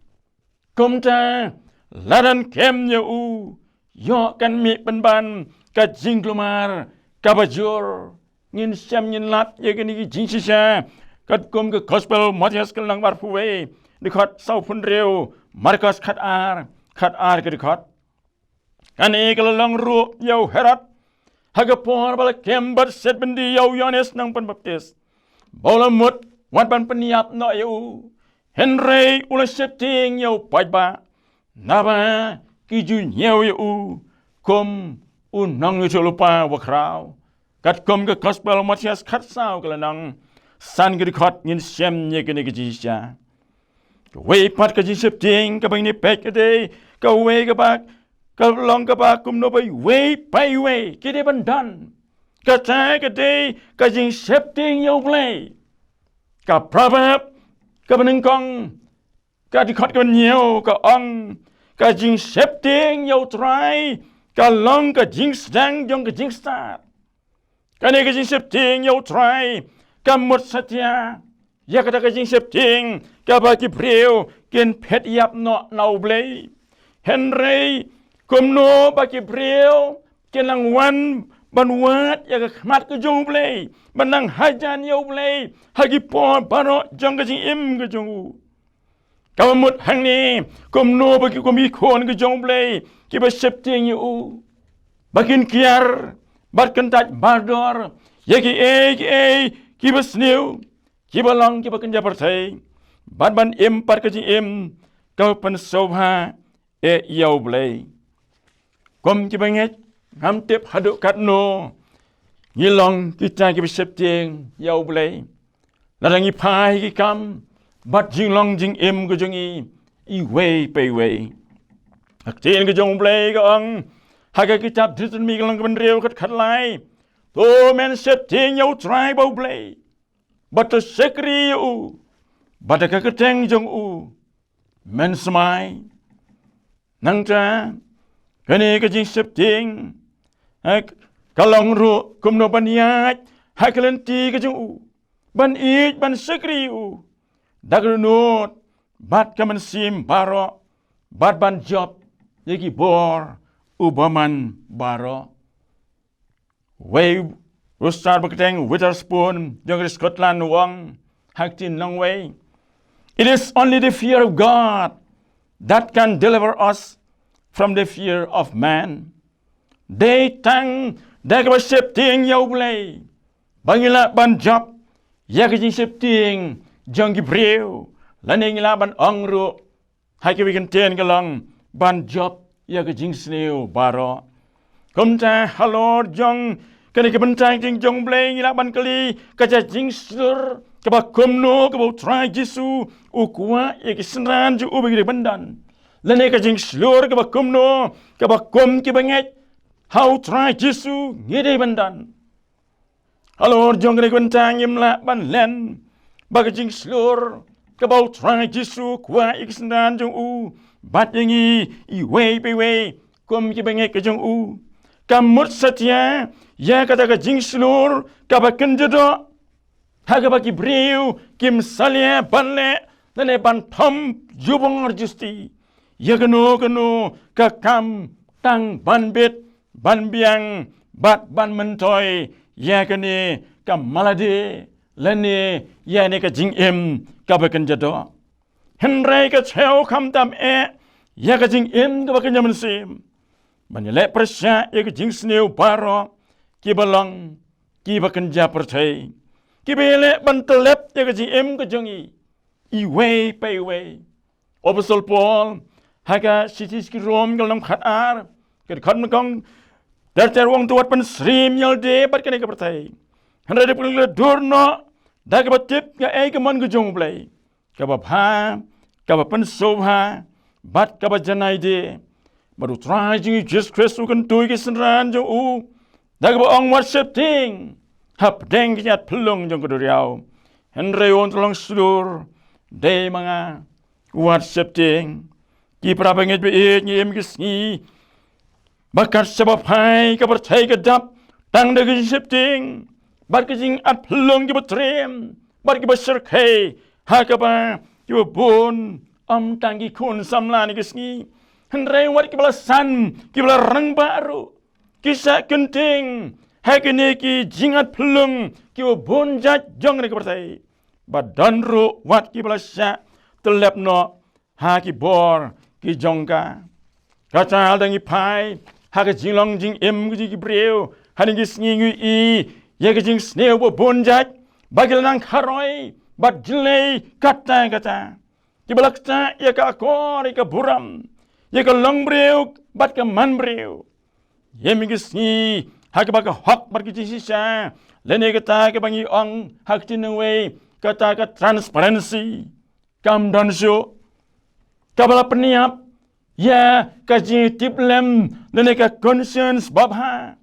Kumta, la dang kem ïa u, ïoh kan mih pynban ka jingkulmar kaba jur. Ngin shem, ngin lap ïa kine ki jingshisha katkum ka Gospel Mathaios ka lynnong arphew wei, dkhot sawphew hynriew, Markos khatar, khatar ka dkhot. Kane ka la long ruh ïa u Herod ha ka por ba la kem bad set byndi ïa u Ïoannis Nongpynbaptis, ba u la mut wat ban pynïap noh ïa u. Hynrei u la sheptieng ïa u paidbah, naba ki ju ñiew ïa u kum u nongïathuhlypa uba khraw. Katkum ka Gospel Mathaios khatsaw ka lynnong, san ka dkhot, ngin shem ïa kine ki jingshisha. Kawei pat ka jingsheptieng kaba ngin ïa peit ka dei kawei kaba, ka long kaba kumno ba iwei pa iwei ki dei ban don. Kata ka dei ka jingsheptieng ïa U Blei. Ka Proverb kaba nyngkong, ka dkhot kaba hynñiew ka ong, ka jingsheptieng ïa U Trai ka long ka jingsdang jong ka jingstad. Kane ka jingsheptieng ïa U Trai ka mut satia ïa kata ka jingsheptieng kaba ki briew kin phet ïap noh na U Blei. Hynrei kumno ba ki briew kin nang wan ban wad ïa ka khmat ka jong U Blei, ban nang hajan ïa U Blei ha ki por baroh jong ka jingim ka jong u. Kaba mut hangne, kumno ba ki kum ki khun ki jong U Blei kiba sheptieng ïa u, ba kin kiar bad kyntait mardor ïa kiei kiei kiba sniew kiba long kiba kynja pyrthei, bad ban im pat ka jingim kaba pynsngewbha ïa U Blei. Kum kiba ngeit, ngam tip haduh katno ngi long kita kiba sheptieng ïa U Blei, lada ngi phai ki kam bad jinglong jingim ka jong ngi iwei pa iwei. Ka ktien ka jong U Blei ka ong ha ka kitab Deuteronomi ka lynnong kaba hynriew, khat khatlai: To men sheptieng ïa U Trai ba U Blei, bad to shakri ïa u, bad da ka kyrteng jong u men smai. Nangta kane ka jingsheptieng, eh, ka long ruh kumno ban ïaid ha ka lynti ka jong u, ban ïeit ban shakri ïa u da ka dohnud bad ka mynsiem baroh, bad ban jop ïa ki bor u bymman baroh. Wei u stad ba kyrteng Witherspoon jong ka ri Scotland u ong ha ka ktien nongwei: It is only the fear of God that can deliver us from the fear of man. Dei tang da kaba sheptieng ïa U Blei ba ngi lah ban jop ïa ka jingsheptieng jong ki briew, lane ngi lah ban ong ruh ha kiwei ki kyntien ka long ban jop ïa ka jingsniew baroh. Kumta halor jong kane ka bynta ka jong U Blei ngi lah ban kylli, ka jia jingshlur kaba kumno kaba U Trai Jisu u kwah ïa ki synran jong u ba ngi dei ban don, lane ka jingshlur kaba kumno kaba kum kiba ngeit ha U Trai Jisu ngi dei ban don. Halor jong kane ka bynta ngim lah ban len ba ka jingshlur kaba U Trai Jisu u kwah ïa ki synran jong u bad ïa ngi iwei pa iwei kum kiba ngeit ka jong u, ka mut satia ïa kata ka jingshlur kaba kynja doh ha kaba ki briew kim salia ban leh lane ban thom jubor justi ïa kano kano ka kam, tang ban bit, ban biang bad ban myntoi ïa kane ka malade lane ïa kane ka jingim kaba kynja doh. Hynrei ka thew khamtam eh ïa ka jingim kaba kynja mynsiem ban ïaleh pyrshah ïa ka jingsniew baroh kiba long kiba kynja pyrthei, kiba ïaleh ban tyllep ïa ka jingim ka jong ngi iwei pa iwei. U Apostol Paul ha ka shithi sha ki Rom ka lynnong khatar, ka dkhot nyngkong, ter ter u ong, to wat pynsyriem ïalade bad kane ka pyrthei, hynrei dei ban dur noh da kaba tip ïa kaei ka mon ka jong U Blei, kaba bha, kaba pynsngewbha bad kaba janai de. Bad U Trai jong ngi Jisu Khrist u kyntu ïa ki synran jong u da kaba ong, wat sheptieng hapdeng ka jingïaid phyllung jong ka duriaw. Hynrei u ong, to long shlur, dei ma nga, wat sheptieng. Ki para bangeit ba ïeit, ngi im ki sngi ba kat shaba phai ka pyrthei ka dap tang da ka jingsheptieng bad ka jingïaid phyllung kiba triem bad kiba shyrkhei, ha kaba kiba bun, ym tang ki khun samla ïa ki sngi, hynrei wat kiba la san, kiba la rangbah ruh ki shah kyntieng ha kine ki jingïaid phyllung kiba bun jait jong kane ka pyrthei, ba don ruh wat kiba la shah tyllep noh ha ki bor ki jong ka. Kata lada ngi phai ha ka jinglong jingim ka jong ki briew ha kine ki sngi, ngi ïohi ïa ka jingsniew ba bun jait ba ki la nang kharoi bad jlei katta katta, kiba la ktah ïa ka akor, ïa ka burom, ïa ka longbriew bad ka manbriew. Ïa kine ki sngi ha kaba ka hok bad ka jingshisha, lane kata kaba ngi ong ha ka ktien nongwei, kata ka transparency, kam don shuh, kaba la pynïap ïa ka jingtiplem lane ka conscience babha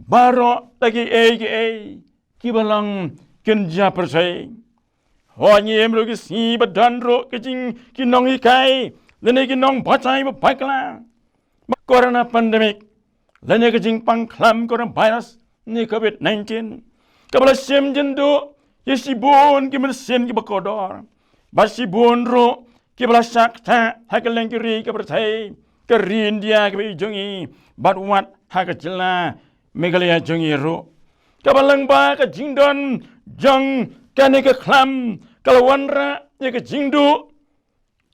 baroh da kiei kiei kiba long kynja pyrthei. Hooid, ngi im ruh ki sngi ba don ruh ki jing, ki nonghikai lane ki nongbatai ba bakla, ba corona pandemic lane ka jingpang khlam coronavirus ne covid nineteen, kaba la shim jynduh ïa shibun ki mynsiem kiba kordor, bad shibun ruh kiba la shah ktah ha kylleng ki ri ka pyrthei, ka ri India kaba i jong ngi, bad wat ha ka jylla Meghalaya jong ngi ruh. Kaba lyngba ka jingdon jong kane ka khlam ka la wanrah ïa ka jingduh,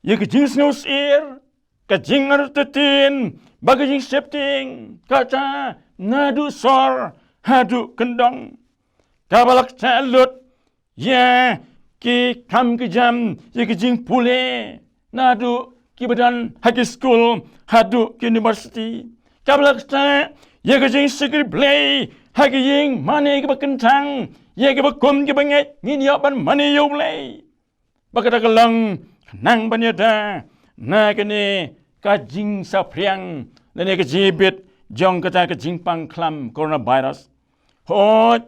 ïa ka jingsngewsyier, ka jingartatien bad ka jingsheptieng, kata naduh sor haduh kyndong. Kaba la ktah lut ïa ki kam ki jam, ïa ki jingpule, naduh kiba don ha ki skul haduh ki university. Kaba la ktah ïa ka jingshakri Blei ha ki ïing mane kiba kyntang, ïa kiba kum kiba ngeit ngin ïoh ban mane ïa U Blei. Ba kata ka long khnang ban ïada na kane ka jingsaphriang lane ka jingïabit jong kata ka jingpang khlam coronavirus. Hooid,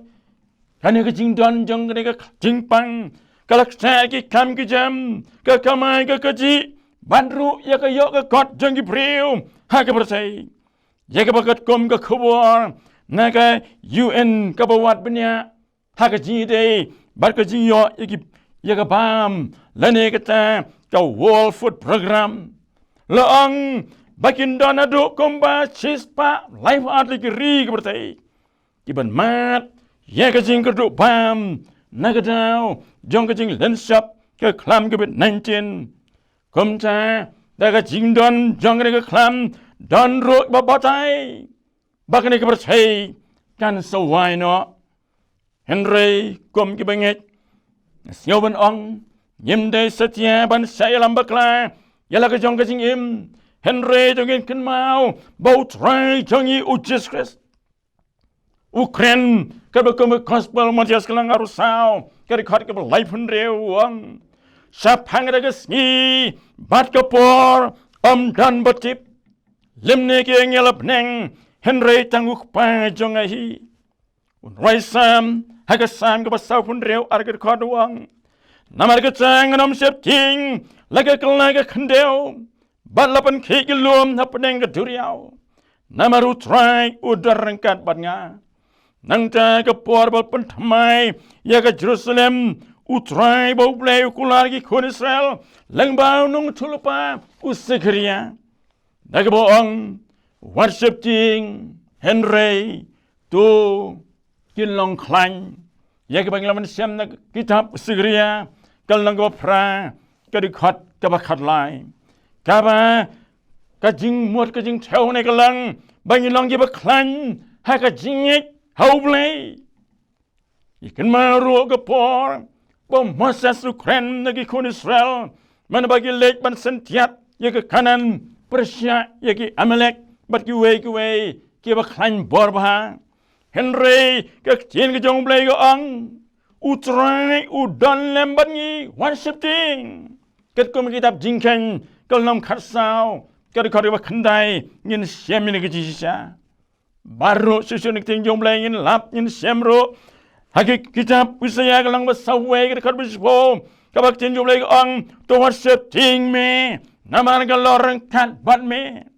kane ka jingdon jong kane ka jingpang ka la ktah ki kam ki jam, ka kamai ka kajih, bad ruh ïa ka ïoh ka kot jong ki briew ha ka pyrthei. Ïa kaba katkum ka khubor na ka U N kaba wad bniah ha ka jingïadei bad ka jingïoh ïa ki, ïa ka bam lane kata ka World Food Program, la ong ba kin don haduh kumba shispah laiphew ar tylli ki ri ka pyrthei kiban mad ïa ka jingkyrduh bam na ka daw jong ka jinglynshop ka khlam covid nineteen. Kumta da ka jingdon jong kane ka khlam, don ruh ba batai ba kane ka pyrthei kan sa wai noh. Hynrei kum kiba ngeit, nga sngew ban ong, ngim dei satia ban shah ïalam bakla ïa la ka jong ka jingim. Hynrei to ngin kynmaw ba U Trai jong ngi U Jisu Khrist u kren, kaba kum ka Gospel Mathaios ka lynnong arphew saw, ka dkhot kaba laiphew hynriew, u ong, shaphang da ka sngi bad ka por ym don ba tip, lymne ki angel ha bneng, hynrei tang U Kpa jong nga hi. U nongrai Salm ha ka Salm kaba sawphew hynriew, ar, ka dkhot, u ong, namar kata ngan ym sheptieng la ka kylla ka khyndew, bad la pynkhih ki lum hapdeng ka duriaw, namar U Trai u don ryngkat bad nga. Nangta ka por ba la pynthymmai ïa ka Jerusalem, U Trai ba U Blei u kular ïa ki khun Israel lyngba u nongïathuhlypa u Sakaria, da kaba ong, wat sheptieng, hynrei to kin long khlaiñ. Ïa kaba ngi la mynsiem na ka kitab u Sakaria ka lynnong kaba phra, ka dkhot kaba khatlai, kaba ka jingmut ka jingthew ne ka long ba ngin long kiba khlaiñ ha ka jingngeit ha U Blei. Ïa kynmaw ruh ka por ba u Moses u kren na ki khun Israel man ba ki leit ban syntiat ïa ka Kanaan, pyrshah ïa ki Amalek bad kiwei kiwei kiba khlaiñ bor bha. Hynrei ka ktien ka jong U Blei ka ong, U Trai u don lem bad ngi, wat sheptieng. Katkum ka kitab Jingkheiñ ka lynnong khatsaw, ka dkhot kaba khyndai, ngin shem ïa kane ka jingshisha. Baroh shisha na ka ktien jong U Blei ngin lap, ngin shem ruh ha ki, kitab Isaïah ka lynnong ba sawwei, ka dkhot ba shiphew, kaba ka ktien jong U Blei ka ong, to wat sheptieng me, namar nga long ryngkat bad me.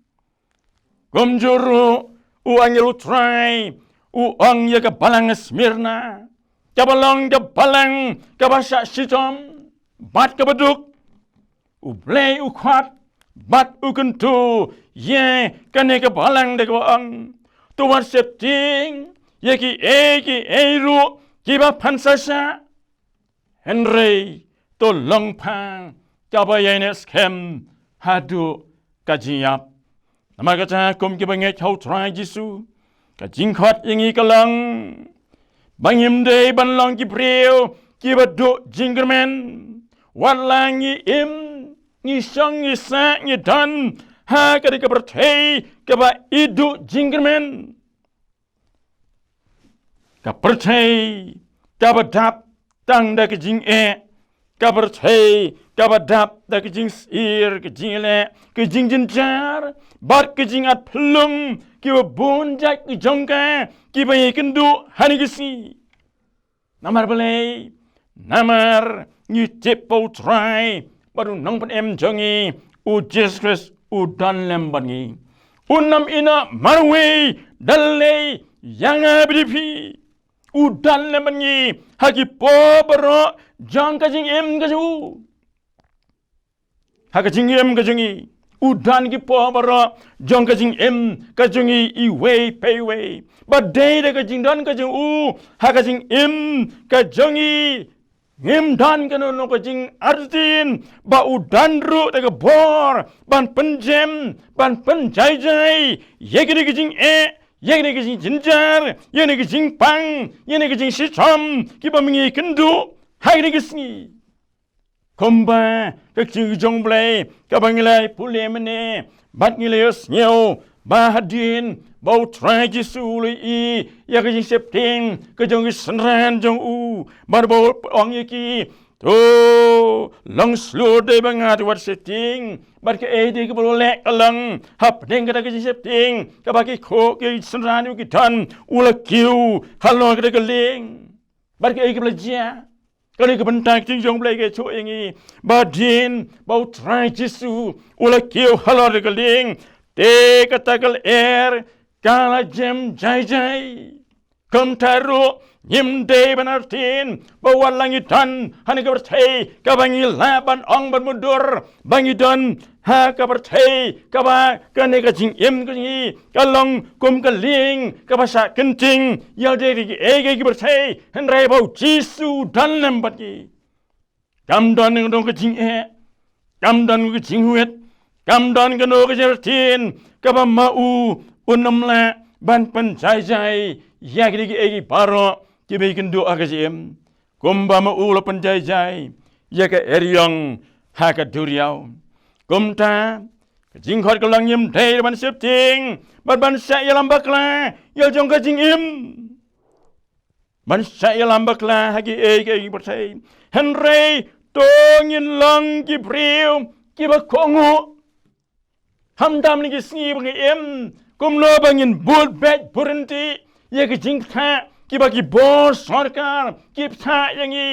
Kumjuh ruh u angel U Trai u ong ïa ka balang Smyrna, kaba long ka balang kaba shah shitom bad kaba duk, U Blei u khot bad u kyntu ïa kane ka balang da kaba ong, to wat sheptieng ïa kiei kiei ruh kiba pynshah shah, hynrei to long pha kaba ïaineh skhem haduh ka jingïap. Namar kata kum kiba ngeit ha U Trai Jisu, ka jingkhot ïa ngi ka long ba ngim dei ban long ki briew kiba duh jingkyrmen. Wat la ngi im, ngi shong, ngi sah, ngi don ha kane ka pyrthei kaba i duh jingkyrmen, ka pyrthei kaba dap tang da ka jingeh, ka pyrthei kaba dap da ka jingsyier, ka jingïaleh, ka jingjynjar bad ka jingat phyllung kiba bun jait ki jong ka kiba ïakynduh ha kine ki sngi. Namar balei? Namar ngi tip ba U Trai bad U Nongpynim jong ngi, U Jisu Khrist, u don lem bad ngi. Un ym ïehnoh marwei da lei ïa nga bad ïa phi. U don lem bad ngi ha ki por baroh jong ka jingim ka jong u. Ha ka jingim ka jong ngi, u don ki por baroh jong ka jingim ka jong i iwei pa iwei. Bad dei da ka jingdon ka jong u ha ka jingim ka jong i, ngim don kano kano ka jingartatien, ba u don ruh da ka bor ban pynjem, ban pynjai jai ïa kine ki jingeh, ïa kine ki jingjynjar, ïa kine ki jingpang, ïa kine ki jingshitom kiba ma ngi kynduh ha kine ki sngi. Kumba ka ktien ka jong U Blei kaba ngi la pule mynne, bad ngi la ïohsngew ba hadien ba U Trai Jisu u la ïohi ïa ka jingsheptieng ka jong ki synran jong u, bad ba u ong ïa ki, to long shlur dei ba nga te wat sheptieng. Bad kaei de kaba u la leh ka long hapdeng kata ka jingsheptieng kaba ki khun ki synran u ki don, u la kiew halor kata ka lieng. Bad kaei kaba la jia? Kane ka bynta ka ktien jong U Blei ka ïathuh ïa ngi ba hadien ba U Trai Jisu u la kiew halor ka lieng, te kata ka lyer ka la jem jai jai. Kumta ruh ngim dei ban artatien ba wat la ngi don ha kane ka pyrthei kaba ngi lah ban ong ban mutdur ba ngi don ha ka pyrthei kaba kane ka jingim ka jong ngi ka long kum ka lieng kaba shah kynting ïalade ki ei ki pyrthei, hynrei ba U Jisu u don lem bad ngi. Kam don kano ka jingeh, kam don ka jingwit, kam don kano ka jingartatien kaba ma u un ym lah ban pynjai jai ïa kine ki ei ki baroh kiba ngi kynduh ha ka jingim. Kumba ma u la pynjai jai ïa ka eriong ha ka duriaw. Kumta ka jingkhot ka long ngim dei ban sheptieng bad ban shah ïalam bakla ïa la jong ka jingim, ban shah ïalam bakla ha ki ei ki ei ki pyrthei, hynrei to ngin long ki briew kiba kohnguh. Khamtam ha kine ki sngi ba ngi im, kumno ba ngin bud beit bud ryntih ïa ki jingthah kiba ki bor sorkar ki thah ïa ngi,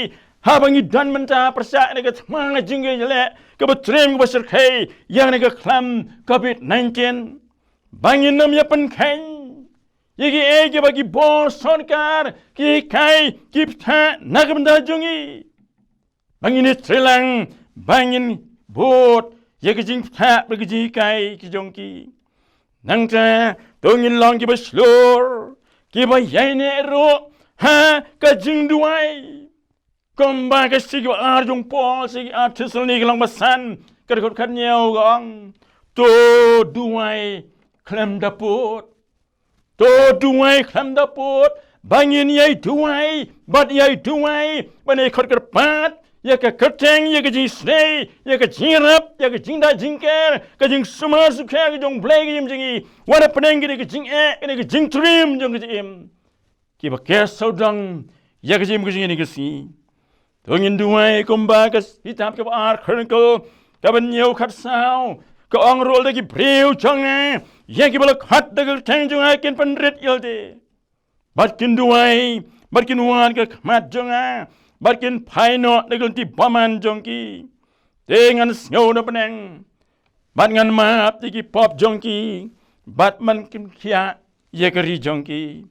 haba ngi don mynta pyrshah ïa ka thma jingïaleh kaba triem kaba shyrkhei ïa kane ka khlam covid nineteen. Ba ngin ym ïa pynkheiñ ïa ki ei kiba ki bor sorkar ki hikai ki thah na ka bynta jong ngi. Ba ngin ïatreilang, ba ngin bud ïa ki jingthah bad ki jinghikai ki jong ki. Nangta to ngin long kiba shlur, kiba ïaineh ruh ha ka jingduwai. Kumba ka shithi kaba ar jong u Paul sha ki ar Thessaloni ka lynnong ba san, ka dkhot khathynñiew ka ong, to duwai khlem da pud. To duwai khlem da pud, ba ngin ïai duwai bad ïai duwai ban ïai khot kyrpad ïa ka kyrteng, ïa ka jingisynei, ïa ka jingïarap, ïa ka jingda jingker, ka jingsumar sukher ka jong U Blei ha ka jingim jong ngi, wat hapdeng kane ka jingeh, kane ka jingtriem jong ka jingim, kiba ker sawdong ïa ka jingim ka jong ngi ha kine ki sngi. To ngin duwai kumba ka kitab kaba ar Chronicle kaba hynñiew khatsaw ka ong ruh, lada ki briew jong nga ïa kiba la khot da ka kyrteng jong nga kin pynrit ïalade, bad kin duwai, bad kin wan ha ka khmat jong nga, bad kin phai noh na ka lynti bymman jong ki, te ngan sngew na bneng bad ngan map ïa ki pop jong ki, bad ngan pynkhiah ïa ka ri jong ki.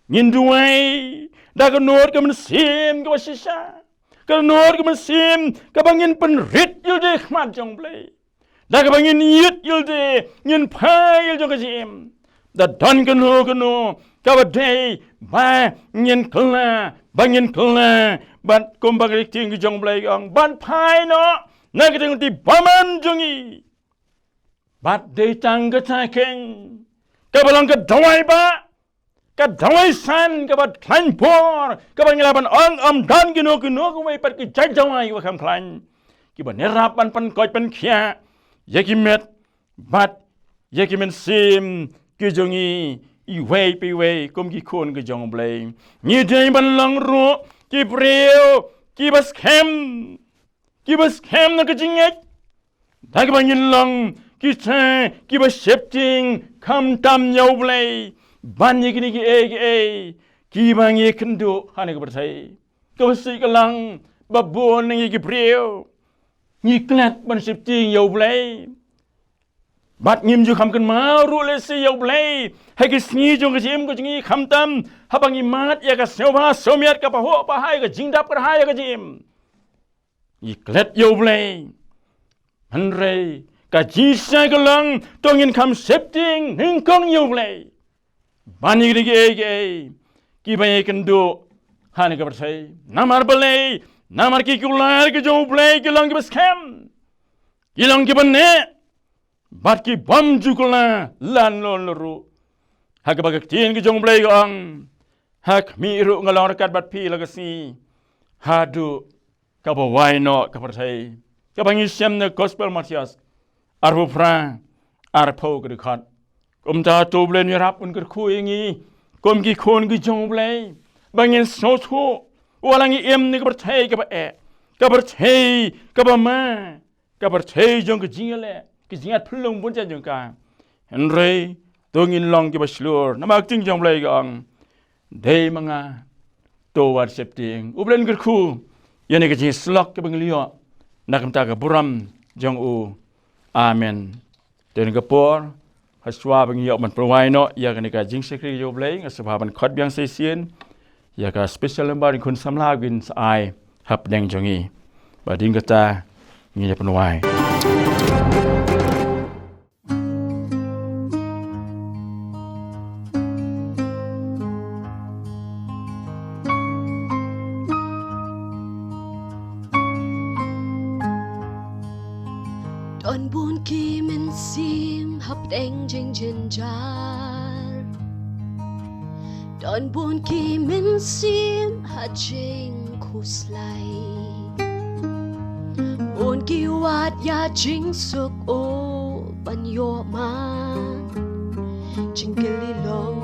Ngin duwai da ka dohnud ka mynsiem kaba shisha, ka dohnud ka mynsiem kaba ngin pynrit ïalade ha khmat jong U Blei, da kaba ngin ïit ïalade, ngin phai ïa la jong ka jingim. Da don kano kano kaba dei ba ngin kylla, ba ngin kylla, bad kumba ka ktien ka jong U Blei ka ong, ban phai noh na ka lynti bymman jong ngi. Bad dei tang kata keiñ kaba long ka dawai ba, ka dawai san kaba khlaiñ bor, kaba ngi lah ban ong ym don kino kino kawei pat ki jait dawai kiba kham khlaiñ, kiba ngi ïarap ban pynkoit pynkhiah ïa ki met bad ïa ki mynsiem ki jong ngi iwei pa iwei kum ki khun ki jong U Blei. Ngi dei ban long ruh ki briew kiba skhem, kiba skhem na ka jingngeit, da kaba ngin long kita kiba sheptieng khamtam ïa U Blei ban ïa kine kiei kiei kiba ngi kynduh ha kane ka pyrthei. Kaba shisha ka long ba bun na ngi ki briew ngi klet ban sheptieng ïa U Blei, bad ngim ju kham kynmaw ruh lehse ïa U Blei ha ki sngi jong ka jingim ka jong ngi, khamtam haba ngi mad ïa ka sngewbha sngewmiat, ka pahuh pahai, ka jingdap kyrhai ha ka jingim. Ngi klet ïa U Blei, hynrei Ka jingshai ka long, to ngin kham sheptieng nyngkong ïa U Blei ban ïa kine kiei kiei kiba ïakynduh ha kane ka pyrthei. Namar balei? Namar ki kular ki jong U Blei ki long kiba skhem, ki long kiba neh, bad ki bym ju kular lano lano ruh. Ha kaba ka ktien ka jong U Blei ka ong, ha khmih ruh nga long ryngkat bad phi la ka sngi haduh kaba wai noh ka pyrthei. Kaba ngi shem na Gospel Mathaios arphew phra, arphew ka dkhot. Kumta to U Blei un ïarap, un kyrkhu ïa ngi kum ki khun ki jong U Blei, ba ngin sngewthuh, wat la ngi im na ka pyrthei kaba eh, ka pyrthei kaba ma, ka pyrthei jong ka jingïaleh, ka jingïaid phyllung bun jait jong ka. Hynrei to ngin long kiba shlur namar ka ktien jong U Blei ka ong, dei ma nga, to wat sheptieng. U Blei un kyrkhu ïa kane ka jingshlok kaba ngi la ïoh na ka bynta ka burom jong u. Amen. Te ha kane ka por, ha shuwa ba ngi ïoh ban pynwai noh ïa kane ka jingshakri jong U Blei, nga sngewbha ban khot biang sa shisien ïa ka special number jong khun samla ba kin sa ai hapdeng jong ngi. Bad hadien kata ngin ïa pynwai. Don bun ki mynsiem hapdeng jingjynjar. Don bun ki mynsiem ha jingkhuslai. Bun ki wad ïa jingsuk, oh ban ïoh man jingkylli long,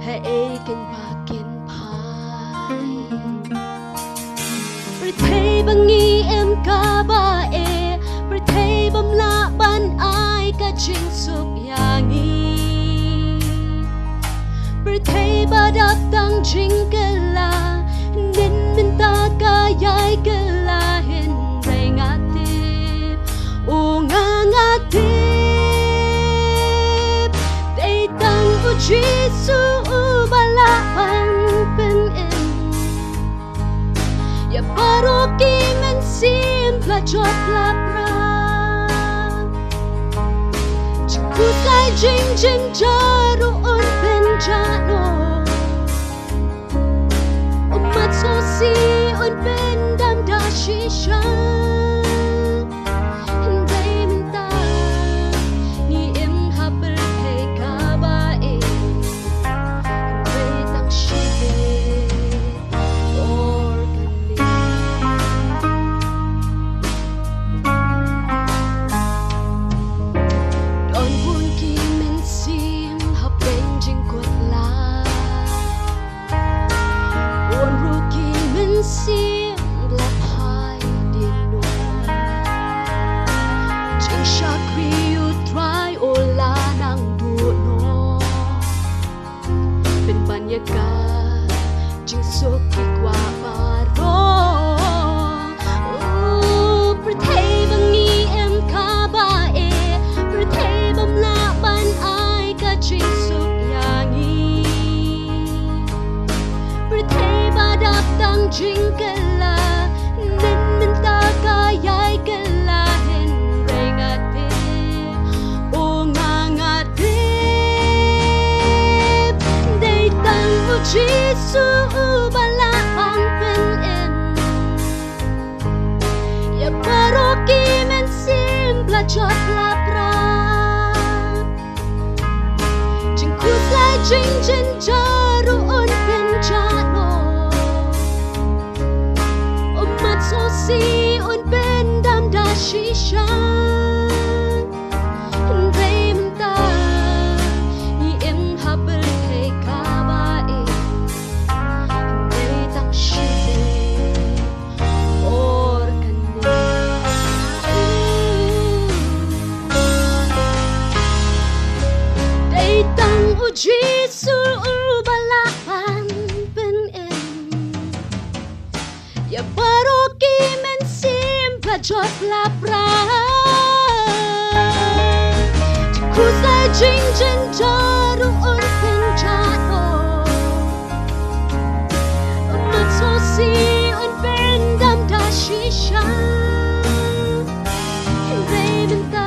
haei kein ba kin phai. Pyrthei ba ngi im kaba eh, pyrthei bym lah ban ai ka jingsuk ïa ngi. Pyrthei ba dap tang jingkylla, hynnin mynta ka ïai kylla, hynrei nga tip, oh nga nga tip, dei tang U Jisu uba lah ban pynim ïa baroh ki mynsiem ba la jot la pra. Jingkhuslai jingjynjar ruh un pynjah noh. U mat sngewsih un pyndam da shisha. Hynrei mynta ngi im ha pyrthei kaba eh, hynrei tang shibit por kan leit. Don bun ki mynsiem hapdeng jingkut lad. Bun ruh ki mynsiem la phai dien noh. Jingshakri U Trai u la nang duh noh. Pynban ïa ka jingsuk ki kwah baroh. Oh, pyrthei ba ngi im kaba eh, pyrthei bym lah ban ai ka jingsuk ïa ngi. Pyrthei ba dap tang jingkylla, hynnin mynta ka ïai kylla, hynrei nga tip, oh nga nga tip, dei tang U Jisu uba lah ban pynim ïa baroh ki mynsiem ba la jot la pra. Jingkhuslai jingjynjar ruh un pynjah noh. U mat sngewsih un pyndam da shisha. Hynrei mynta ngi im ha pyrthei kaba eh, hynrei tang shibit por kan leit. Dei tang U Jisu uba lah ban pynim ïa baroh ki mynsiem ba la jot la pra. Jingkhuslai jingjynjar ruh un pynjah noh. U mat sngewsih un pyndam da shisha. Hynrei mynta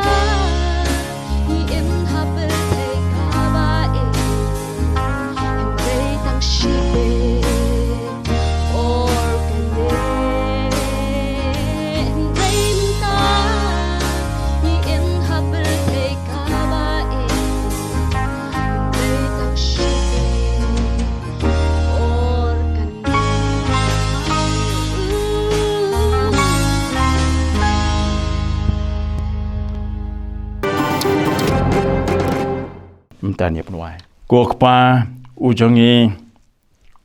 Tang ïa pynwai. Ko Kpa u jong ngi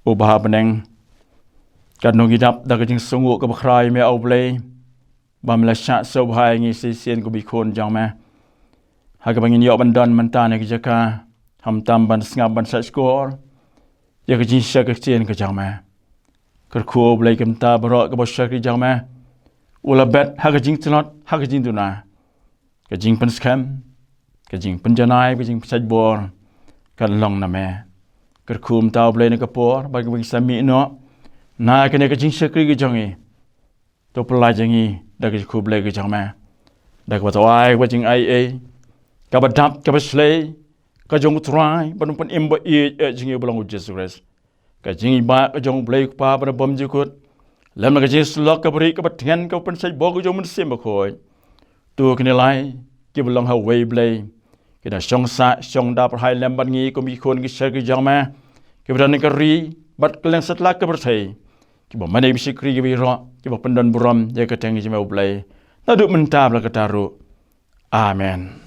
uba ha bneng, katno ngi dap da ka jingsngew kaba khraw ïa me, A Blei, ba me la shah sngewbha ïa ngi shisien kum ki khun jong me, ha kaba ngin ïoh ban don mynta ha kane ka jaka, khamtam ban sngap ban sngap shkor ïa ka jingshakri ktien ka jong me. Kyrkhu, A Blei, kumta baroh kaba u shakri jong me u la bet ha ka jingtlot, ha ka jingduna, ka jingpynskhem, ka jingpynjanai, ka jingpynshait bor, kan long na me. Kyrkhu mynta, A Blei, na ka por ba ngi sa mih noh na kane ka jingshakri ka jong ngi, to pyllait ïa ngi da ka jingkhublei ka jong me, da kaba to ai kaba jingaiei kaba dap kaba shlei ka jong U Trai bad U Nongpynim ba ïeit eh jong ngi uba long U Jisu Khrist. Ka jingïeit ka jong U Blei U Kpa ba bymjukut, lem bad ka jingïasyllok kaba rit kaba thngen kaba pynshait bor ka jong U Mynsiem Bakhuid, to kine lai kiba long ha uwei U Blei, ki da shong sah shong da pyrthei lem bad ngi kum ki khun ki shakri jong me, kiba don ha ka ri bad kylleng satlak ka pyrthei, kiba mane ba shakri kiba ïaroh, kiba pyndon burom ïa ka kyrteng jong me, A Blei, naduh mynta bad la kata ruh. Amen.